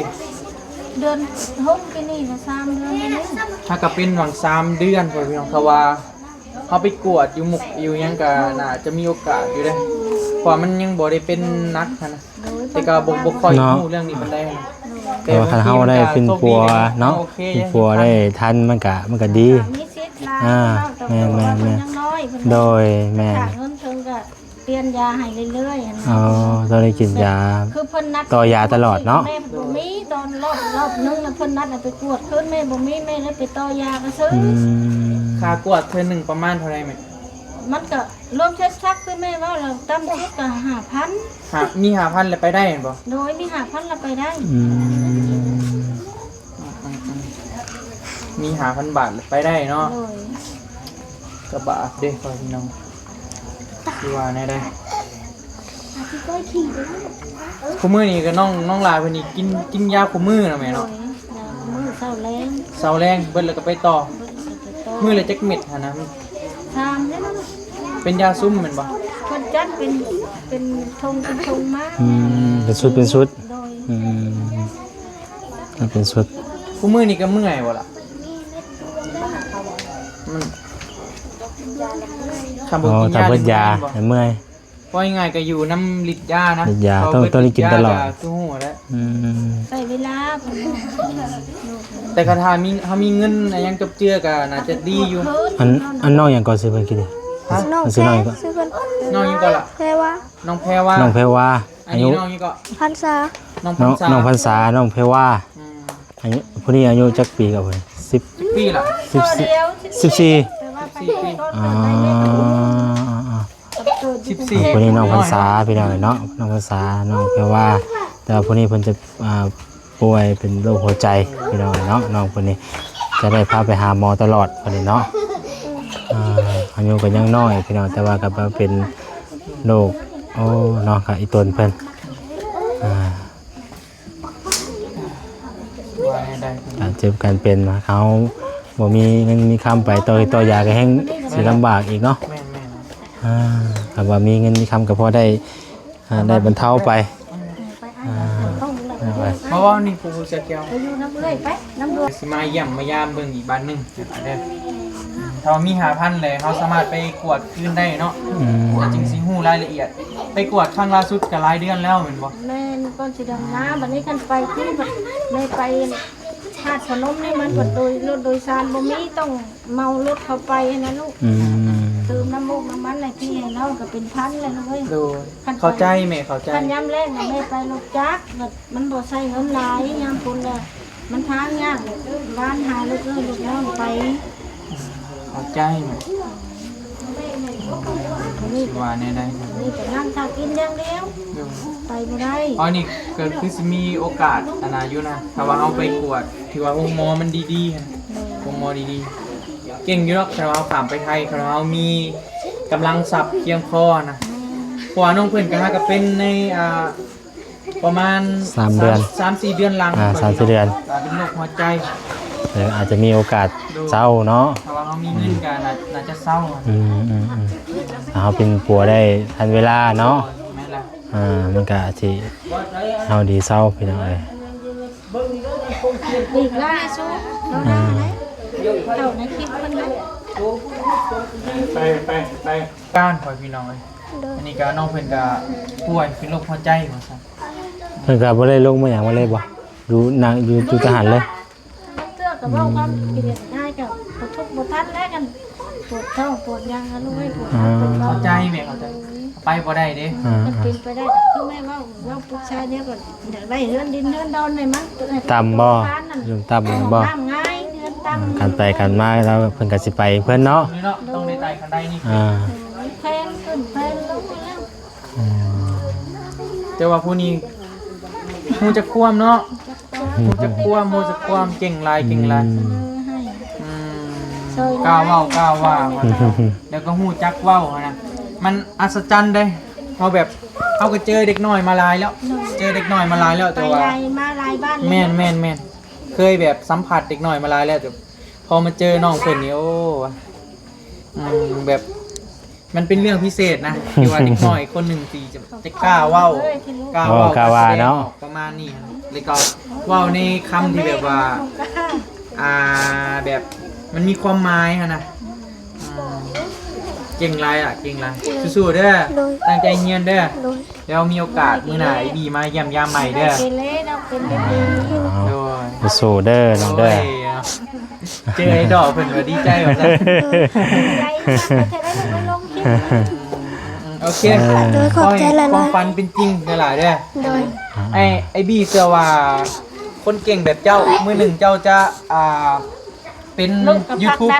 ເດືອນຫົກປີນີ້ນະ ສາມເດືອນແລ້ວ ຫາກະເປັນຫວ່າງສາມເດືອນ ພໍ່ພີ່ນ້ອງ ຖ້າວ່າເຮົາໄປກວດຢູ່ໝົກຢູ່ຫຍັງກະໜ້າຈະມີໂອກາດຢູ່ເດ້ ເພາະວ່າມັນຍັງບໍ່ໄດ້ເປັນໜັກຫັ້ນນະ ໂດຍ ແຕ່ກໍບໍ່ ບໍ່ຄ່ອຍ ເນາະ ຮູ້ເລື່ອງນີ້ປານໃດ ແຕ່ວ່າຄັນເຮົາໄດ້ປິ່ນປົວເນາະ ໂອເຄ ປິ່ນປົວໄດ້ທັນ ມັນກະ ມັນກະດີ ມີສິດຫຼາຍ ອ່າ ເນາະ ແມ່ນໆໆ ແຕ່ວ່າເພິ່ນຍັງນ້ອຍ ເພິ່ນ ໂດຍ ແມ່ນ ຖ້າເງິນເຖິງກະປ່ຽນຢາໃຫ້ເລື້ອຍໆ ຫັ້ນນະ ອໍ ຕ້ອງໄດ້ກິນຢາ ຄືເພິ່ນນັດຕໍ່ຢາຕະຫຼອດເນາະ ແມ່ບໍ່ມີ ຕອນຮອບ ຮອບໜຶ່ງນະ ເພິ່ນນັດໃຫ້ໄປກວດຄືນ ແມ່ບໍ່ມີ ແມ່ເລີຍໄປຕໍ່ຢາກະເຊີຍ ອືມ ຄ່າກວດເທື່ອໜຶ່ງປະມານເທົ່າໃດແມ່? ມັນກະລວມເຊັດຊັກ ຄືແມ່ເວົ້າແລ້ວ ຕ່ຳສຸດກະຫ້າພັນ ຫາ ມີຫ້າພັນແລ້ວໄປໄດ້ແມ່ນບໍ່? ໂດຍ ມີຫ້າພັນແລ້ວໄປໄດ້ ອືມ ອືມໆໆ ມີຫ້າພັນບາດແລ້ວໄປໄດ້ເນາະ ໂດຍ ກະບາດເດ້ ພໍ່ພີ່ນ້ອງ ຄືວ່າແນວໃດ? ຄູ່ມື້ນີ້ກໍນ້ອງ ນ້ອງຫຼ້າເພິ່ນນີ້ກິນ ກິນຢາຄູ່ມື້ນະແມ່ເນາະ ໂດຍ ຍາຄູ່ມື້ ເຊົ້າແລງ ເຊົ້າແລງ ເບິດແລ້ວກໍໄປຕໍ່ ເບິດແລ້ວກໍໄປຕໍ່ ມື້ລະຈັກເມັດຫັ້ນນະ? ສາມເມັດ ເປັນຢາຊຸມແມ່ນບໍ່? ເພິ່ນຈັດເປັນ ເປັນຖົງ ເປັນຖົງມາ ອືມ ເປັນຊຸດ ເປັນຊຸດ ໂດຍ ອືມ ເປັນຊຸດ ຄູ່ມື້ນີ້ກໍເມື່ອຍບໍ່ລະ? ມັນ ຄັນບໍ່ກິນຢາ ຖ້າເບິດຢາ ເມື່ອຍ ເວົ້າງ່າຍໆ ກໍຢູ່ນຳລິດຢານະ ລິດຢາ ຕ້ອງ ຕ້ອງໄດ້ກິນຕະຫຼອດ ຄືຮູ້ແຫຼະ ອືມ ໃຊ້ເວລາ ແຕ່ຄັນຖ້າມີ ເຮົາມີເງິນອີ່ຫຍັງຈົບເຈືອກໍໜ້າຈະດີຢູ່ ອັນ ອັນນ້ອງຫຍັງກໍຊື່ເພິ່ນກີ້ນີ້ ຮະ? ນ້ອງ ຊື່ນ້ອງຫຍັງກໍ? ຊື່ເພິ່ນ ນ້ອງຫຍັງກໍລະ? ແພວາ ນ້ອງແພວາ ນ້ອງແພວາ ອັນນີ້ນ້ອງຫຍັງກໍ? ພັນສາ ນ້ອງພັນສາ ນ້ອງພັນສາ ນ້ອງແພວາ ອືມ ອາຍຸ ຜູ້ນີ້ອາຍຸຈັກປີກໍເພິ່ນ? ສິບ ຈັກປີລະ? ສິບສີ່ ສິບສີ່ ສິບສີ່ປີ ອໍ ສິບສີ່ ຜູ້ນີ້ນ້ອງພັນສາ ພີ່ນ້ອງເອີຍເນາະ ນ້ອງພັນສາ ນ້ອງແພວາ ແຕ່ວ່າຜູ້ນີ້ເພິ່ນຈະ ອ່າ ປ່ວຍເປັນໂລກຫົວໃຈ ພີ່ນ້ອງເອີຍເນາະ ນ້ອງຜູ້ນີ້ຈະໄດ້ພາໄປຫາໝໍຕະຫຼອດ ຜູ້ນີ້ເນາະ ອ່າ ອາຍຸກໍຍັງນ້ອຍ ພີ່ນ້ອງ ແຕ່ວ່າກໍມາເປັນໂລກ ໂອ້ ເນາະ ກໍອີ່ຕົນເພິ່ນ ອ່າ ວ່າແນວໃດ? ການເຈັບການເປັນ ເຮົາບໍ່ມີເງິນມີຄຳໄປຕໍ່ ຕໍ່ຢາກໍແຮ່ງຊິລຳບາກອີກເນາະ ແມ່ນໆ ອ່າ ຖ້າວ່າມີເງິນມີຄຳກໍພໍໄດ້ ອ່າ ໄດ້ບັນເທົາໄປ ອືມ ອ່າ ເພາະວ່ານີ້ຜູ້ເສື້ອຂຽວ ໄປຢູ່ນຳເອື້ອຍ ໄປນຳດວງ ຊິມາຢ້ຽມມາຢາມເບິ່ງອີກບາດໜຶ່ງເດີ ຖ້າວ່າມີຫ້າພັນແລ້ວ ເຮົາສາມາດໄປກວດຄືນໄດ້ເນາະ ອືມ ແລ້ວຈຶ່ງຊິຮູ້ລາຍລະອຽດ ໄປກວດຄັ້ງລ່າສຸດກໍຫຼາຍເດືອນແລ້ວແມ່ນບໍ່? ແມ່ນ ກ່ອນຊິດຳນາ ບັດນີ້ຄັນໄປຄືແມ່ໄປທາດພະນົມນີ້ ມັນກໍໂດຍ ລົດໂດຍສານບໍ່ມີ ຕ້ອງເໝົາລົດເຂົ້າໄປຫັ້ນນະລູກ ອືມ ຕື່ມນ້ຳມູກນ້ຳມັນໃຫ້ພີ່ໃຫ້ນ້ອງກໍເປັນພັນແລ້ວລູກເອີຍ ໂດຍ ຄັນໄປ ເຂົ້າໃຈແມ່ ເຂົ້າໃຈ ຄັນຍາມແລ້ງນະແມ່ໄປລົດຈັກ ມັນບໍ່ໃຊ້ເງິນຫຼາຍ ຍາມພຸ້ນລະ ມັນທາງຍາກ ບ້ານຫາລູກເອື້ອຍລູກນ້ອງໄປ ເຂົ້າໃຈແມ່ ຊິວ່າແນວໃດ ນີ້ກໍນັ່ງຖ້າກິນຢ່າງດຽວ ໂດຍ ໄປບໍ່ໄດ້ ອໍ ນີ້ກໍຄືຊິມີໂອກາດອັນນະຢູ່ນະ ຖ້າວ່າເຮົາໄປກວດ ທີ່ວ່າໂຮງໝໍມັນດີໆຫັ້ນ ໂຮງໝໍດີໆ ເກັ່ງຢູ່ດອກ ຄັນວ່າເຮົາຂ້າມໄປໄທ ຄັນວ່າເຮົາມີກຳລັງຊັບພຽງພໍນະ ເພາະວ່ານ້ອງເພິ່ນກໍຫາກໍເປັນໃນ ອ່າ ປະມານສາມເດືອນ ສາມ ສາມສີ່ເດືອນຫຼັງ ອ່າ ສາມສີ່ເດືອນ ເປັນໂລກຫົວໃຈ ເອີ ອາດຈະມີໂອກາດເຊົາເນາະ ຖ້າວ່າເຮົາມີເງິນກໍໜ້າ ໜ້າຈະເຊົາ ອືມໆໆ ຖ້າເຮົາປິ່ນປົວໄດ້ທັນເວລາເນາະ ແມ່ນລະ ອ່າ ມັນກໍອາດຊິເຮົາດີເຊົາ ພີ່ນ້ອງເອີຍ ອີກຫຼາຍຊຸ ເຮົາໜ້າໄດ ເຈົ້າໃນຄລິບເພິ່ນນະ ໄປ ໄປ ໄປ ການ ພໍ່ພີ່ນ້ອງເອີຍ ໂດຍ ອັນນີ້ກໍນ້ອງເພິ່ນກໍປ່ວຍເປັນໂລກຫົວໃຈວ່າຊັ້ນ ເພິ່ນກໍບໍ່ໄດ້ລົງມາຫຍັງມາເລີຍບໍ່? ຢູ່ ນັ່ງຢູ່ ຢູ່ທະຫານເລີຍ ບາງເທື່ອກໍເວົ້າຄວາມ ອືມ ຄິດເຫັນງ່າຍກໍບໍ່ທຸກບໍ່ທັນແລ້ວ ຄັນປວດທ້ອງປວດຫຍັງ ອາ ລູກເອີຍ ປວດ ອ່າ ເຂົ້າໃຈແມ່ ເຂົ້າໃຈ ໄປບໍ່ໄດ້ເດ້ ອ່າ ມັນເປັນໄປໄດ້ ຄືແມ່ເວົ້າ ເວົ້າປຶກສາແນວກໍຢາກໄດ້ເຮືອນດິນເຮືອນດອນໃຫ້ມັນ ຕ່ຳບໍ່? ຢູ່ຕ່ຳບໍ່? ນ້ຳງ່າຍ ເຮືອນຕ່ຳ ອ່າ ການໄປການມາແລ້ວເພິ່ນກໍຊິໄປເພິ່ນເນາະ ນີ້ເນາະ ຕ້ອງໄດ້ໄຕ່ຄັນໄດນີ້ ອ່າ ແພງຂຶ້ນແພງລົງແລ້ວ ອືມ ແຕ່ວ່າຜູ້ນີ້ຮູ້ຈັກຄວາມເນາະ ຮູ້ຈັກຄວາມ ຮູ້ຈັກຄວາມ ເກັ່ງຫຼາຍ ເກັ່ງຫຼາຍ ອືມ ອືມ ກ້າເວົ້າ ກ້າວ່າ ແລ້ວກໍຮູ້ຈັກເວົ້າຫັ້ນນະ ມັນອັດສະຈັນເດ້ ເຮົາແບບ ເຮົາກໍເຈີເດັກນ້ອຍມາຫຼາຍແລ້ວ ເຈີເດັກນ້ອຍມາຫຼາຍແລ້ວ ແຕ່ວ່າ ໄປຫຼາຍ ມາຫຼາຍບ້ານແລ້ວ ແມ່ນ ແມ່ນ ແມ່ນ ເຄີຍແບບສຳຜັດເດັກນ້ອຍມາຫຼາຍແລ້ວ ແຕ່ພໍມາເຈີນ້ອງເພິ່ນນີ້ ໂອ້ ອືມ ແບບ ມັນເປັນເລື່ອງພິເສດນະ ທີ່ວ່າເດັກນ້ອຍຄົນໜຶ່ງທີ່ຈະ ຈະກ້າເວົ້າ ກ້າເວົ້າ ກ້າວ່າ ກ້າສະແດງອອກ ເນາະ ປະມານນີ້ ແລ້ວກໍເວົ້າໃນຄຳທີ່ແບບວ່າ ອ່າ ແບບມັນມີຄວາມໝາຍຫັ້ນນະ ອືມ ເກັ່ງຫຼາຍລະ ເກັ່ງຫຼາຍ ສູ້ໆເດີ ໂດຍ ຕັ້ງໃຈຮຽນເດີ ໂດຍ ແລ້ວມີໂອກາດມື້ໜ້າໄອ້ບີມາຢ້ຽມຢາມໃໝ່ເດີ ເປັນເລີເນາະ ເປັນເລີ ໂດຍ ສູ້ໆເດີນ້ອງເດີ ໂອ້ຍ ເຈີໄອດອລເພິ່ນກໍດີໃຈວ່າຊັ້ນ ໂອເຄ ເອີ ໂດຍ ຂອບໃຈຫຼາຍໆ ຂໍໃຫ້ຄວາມຝັນເປັນຈິງຫຼາຍໆເດີ ໂດຍ ໄອ້ ໄອ້ບີເຊື່ອວ່າຄົນເກັ່ງແບບເຈົ້າ ມື້ໜຶ່ງເຈົ້າຈະ ອ່າ ເປັນຢູທູບ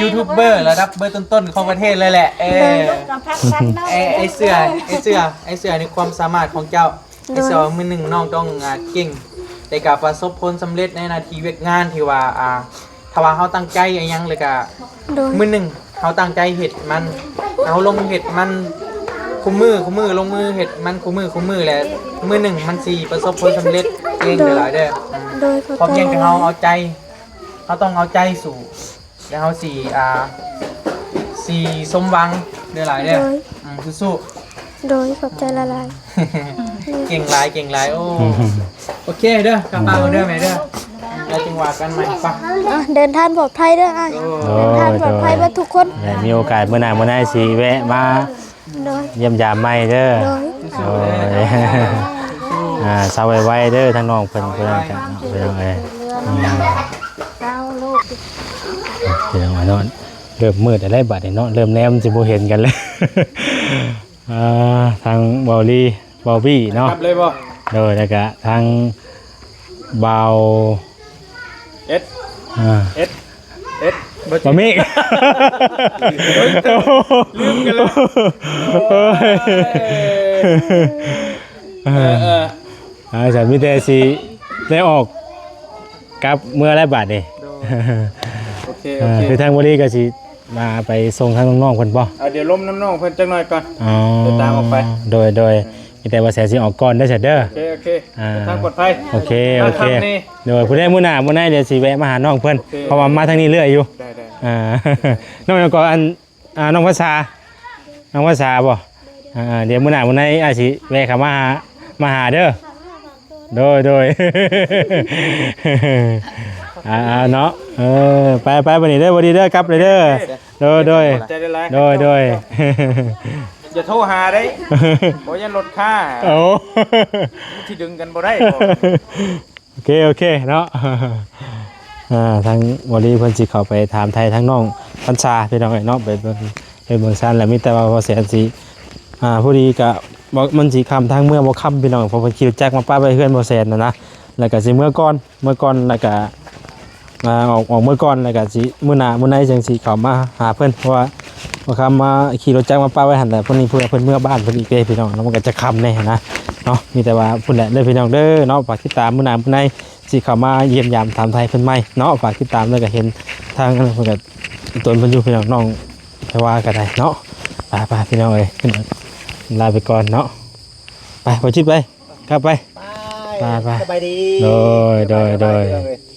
ຢູທູບເບີລະດັບເບີຕົ້ນໆຂອງປະເທດເລີຍແຫຼະ ເອີ ໂດຍ ລູກກໍຜັກດັນນ້ອງ ໄອ້ ໄອ້ເຊື່ອ ໄອ້ເຊື່ອ ໄອ້ເຊື່ອໃນຄວາມສາມາດຂອງເຈົ້າ ໂດຍ ໄອ້ເຊື່ອວ່າມື້ໜຶ່ງນ້ອງຕ້ອງ ອ່າ ເກັ່ງ ແລ້ວກໍປະສົບຜົນສຳເລັດໃນໜ້າທີ່ວຽກງານທີ່ວ່າ ອ່າ ຖ້າວ່າເຮົາຕັ້ງໃຈອີ່ຫຍັງ ແລ້ວກະ ໂດຍ ມື້ໜຶ່ງເຮົາຕັ້ງໃຈເຮັດມັນ ເຮົາລົງເຮັດມັນຄູ່ມື້ ຄູ່ມື້ ລົງມືເຮັດມັນຄູ່ມື້ ຄູ່ມື້ ແລ້ວມື້ໜຶ່ງມັນຊິປະສົບຜົນສຳເລັດເອງ ໂດຍ ເດີຫຼາຍເດີ ໂດຍ ຂອບໃຈ ພຽງແຕ່ເຮົາເອົາໃຈ ເຮົາຕ້ອງເອົາໃຈສູ້ ແລ້ວເຮົາຊິ ອ່າ ຊິສົມຫວັງເດີຫຼາຍເດີ ໂດຍ ອືມ ສູ້ໆ ໂດຍ ຂອບໃຈຫຼາຍໆ ເກັ່ງຫຼາຍ ເກັ່ງຫຼາຍ ໂອ້ ໂອເຄເດີ ກັບບ້ານເດີແມ່ເດີ ແລ້ວຈຶ່ງວ່າກັນໃໝ່ ໄປ ອ່ະ ເດີນທາງປອດໄພເດີອ້າຍ ໂດຍ ເດີນທາງປອດໄພເບິດທຸກຄົນ ແລະ ມີໂອກາດມື້ໜ້າມື້ໃນຊິແວະມາ ໂດຍ ຢ້ຽມຢາມໃໝ່ເດີ ໂດຍ ໂດຍ ອ່າ ເຊົາໄວໆເດີ ທາງນ້ອງເພິ່ນ ເພິ່ນກໍເນາະ ພີ່ນ້ອງເອີຍ ເຊົາລູກ ພີ່ນ້ອງເນາະ ເລີ່ມມືດແລ້ວບາດນີ້ເນາະ ເລີ່ມແນມຊິບໍ່ເຫັນກັນແລ້ວ ອ່າ ທາງເບົາລີ ເບົາບີເນາະ ກັບເລີຍບໍ່ ໂດຍ ແລ້ວກະທາງເບົາ ເອັດ ອ່າ ເອັດ ເອັດ ບໍ່ ບໍ່ມີ ລືມກັນແລ້ວ ໂອ້ຍ ເອີ ເອີ ເອີ ອ່າ ຊັ້ນມີແຕ່ຊິໄດ້ອອກກັບເມືອແລ້ວບາດນີ້ ໂດຍ ໂອເຄ ໂອເຄ ຄືທາງບໍລິກໍຊິ ມາໄປສົ່ງທາງນ້ອງໆເພິ່ນບໍ່ ອ່າ ດຽວລົມນຳນ້ອງເພິ່ນຈັກໜ້ອຍກ່ອນ ອໍ ດຽວຕາມອອກໄປ ໂດຍ ໂດຍ ມີແຕ່ວ່າແສຊິອອກກ່ອນເດີ ເດີ ໂອເຄ ໂອເຄ ອ່າ ເດີນທາງປອດໄພ ໂອເຄ ໂອເຄ ໂດຍ ຜູ້ໃດມື້ໜ້າມື້ໃນດຽວຊິແວະມາຫານ້ອງເພິ່ນ ໂອເຄ ເພາະວ່າມາທາງນີ້ເລື້ອຍຢູ່ ໄດ້ ໄດ້ ອ່າ ນ້ອງຫຍັງກໍ ອັນ ອ່າ ນ້ອງພັນສາ ນ້ອງພັນສາບໍ່ ອ່າ ດຽວມື້ໜ້າມື້ໃນອາດຊິແວະເຂົ້າມາຫາ ມາຫາເດີ ໂດຍ ໂດຍ ອ່າ ເນາະ ເອີ ໄປ ໄປ ບັດນີ້ເດີ ບັດນີ້ເດີ ກັບເລີຍເດີ ໂດຍ ໂດຍ ໂດຍ ໂດຍ ຢ່າໂທຫາເດ້ ບໍ່ ຢ້ານລົດຄາ ໂອ້ ຊິດຶງກັນບໍ່ໄດ້ ໂອເຄ ໂອເຄເນາະ ອ່າ ທາງບໍລີເພິ່ນຊິເຂົ້າໄປຖາມໄຖ່ທາງນ້ອງພັນສາ ພີ່ນ້ອງເອີຍເນາະ ໄປເບິ່ງເຮືອນເບິ່ງຊານ ແລ້ວມີແຕ່ວ່າບໍ່ແສນຊິ ອ່າ ພໍດີກະ ມັນຊິຄ່ຳທາງເມືອບໍ່ຄ່ຳ ພີ່ນ້ອງ ເພາະເພິ່ນຂີ່ລົດຈັກມາປະໄວ້ເຮືອນບໍ່ແສນຫັ້ນນະ ແລ້ວກະຊິເມືອກ່ອນ ເມືອກ່ອນ ແລ້ວກະ ອ່າ ອອກ ອອກເມືອກ່ອນ ແລ້ວກະຊິມື້ໜ້າມື້ໃນຈັ່ງຊິເຂົ້າມາຫາເພິ່ນ ເພາະວ່າບໍ່ຄ່ຳມາຂີ່ລົດຈັກມາປະໄວ້ຫັ້ນແຫຼະ ເພິ່ນນີ້ເພື່ອເພິ່ນເມືອບ້ານເພິ່ນອີກເດ້ ພີ່ນ້ອງ ແລ້ວມັນກະຈະຄ່ຳແດ່ຫັ້ນນະເນາະ ມີແຕ່ວ່າພຸ້ນແຫຼະເດີ ພີ່ນ້ອງເດີເນາະ ຝາກຕິດຕາມມື້ໜ້າມື້ໃນ ຊິເຂົ້າມາຢ້ຽມຢາມຖາມໄຖ່ເພິ່ນໃໝ່ເນາະ ຝາກຕິດຕາມ ແລ້ວກໍເຫັນທາງນັ້ນເພິ່ນກໍຕົນເພິ່ນຢູ່ ພີ່ນ້ອງ ນ້ອງແພວາກໍໄດ້ເນາະ ໄປໆ ພີ່ນ້ອງເອີຍ ລາໄປກ່ອນເນາະ ໄປ ບໍ່ຈິດໄປ ກັບໄປ ໄປ ໄປ ສະບາຍດີ ໂດຍ ໂດຍ ໂດຍ ພີ່ນ້ອງເອີຍ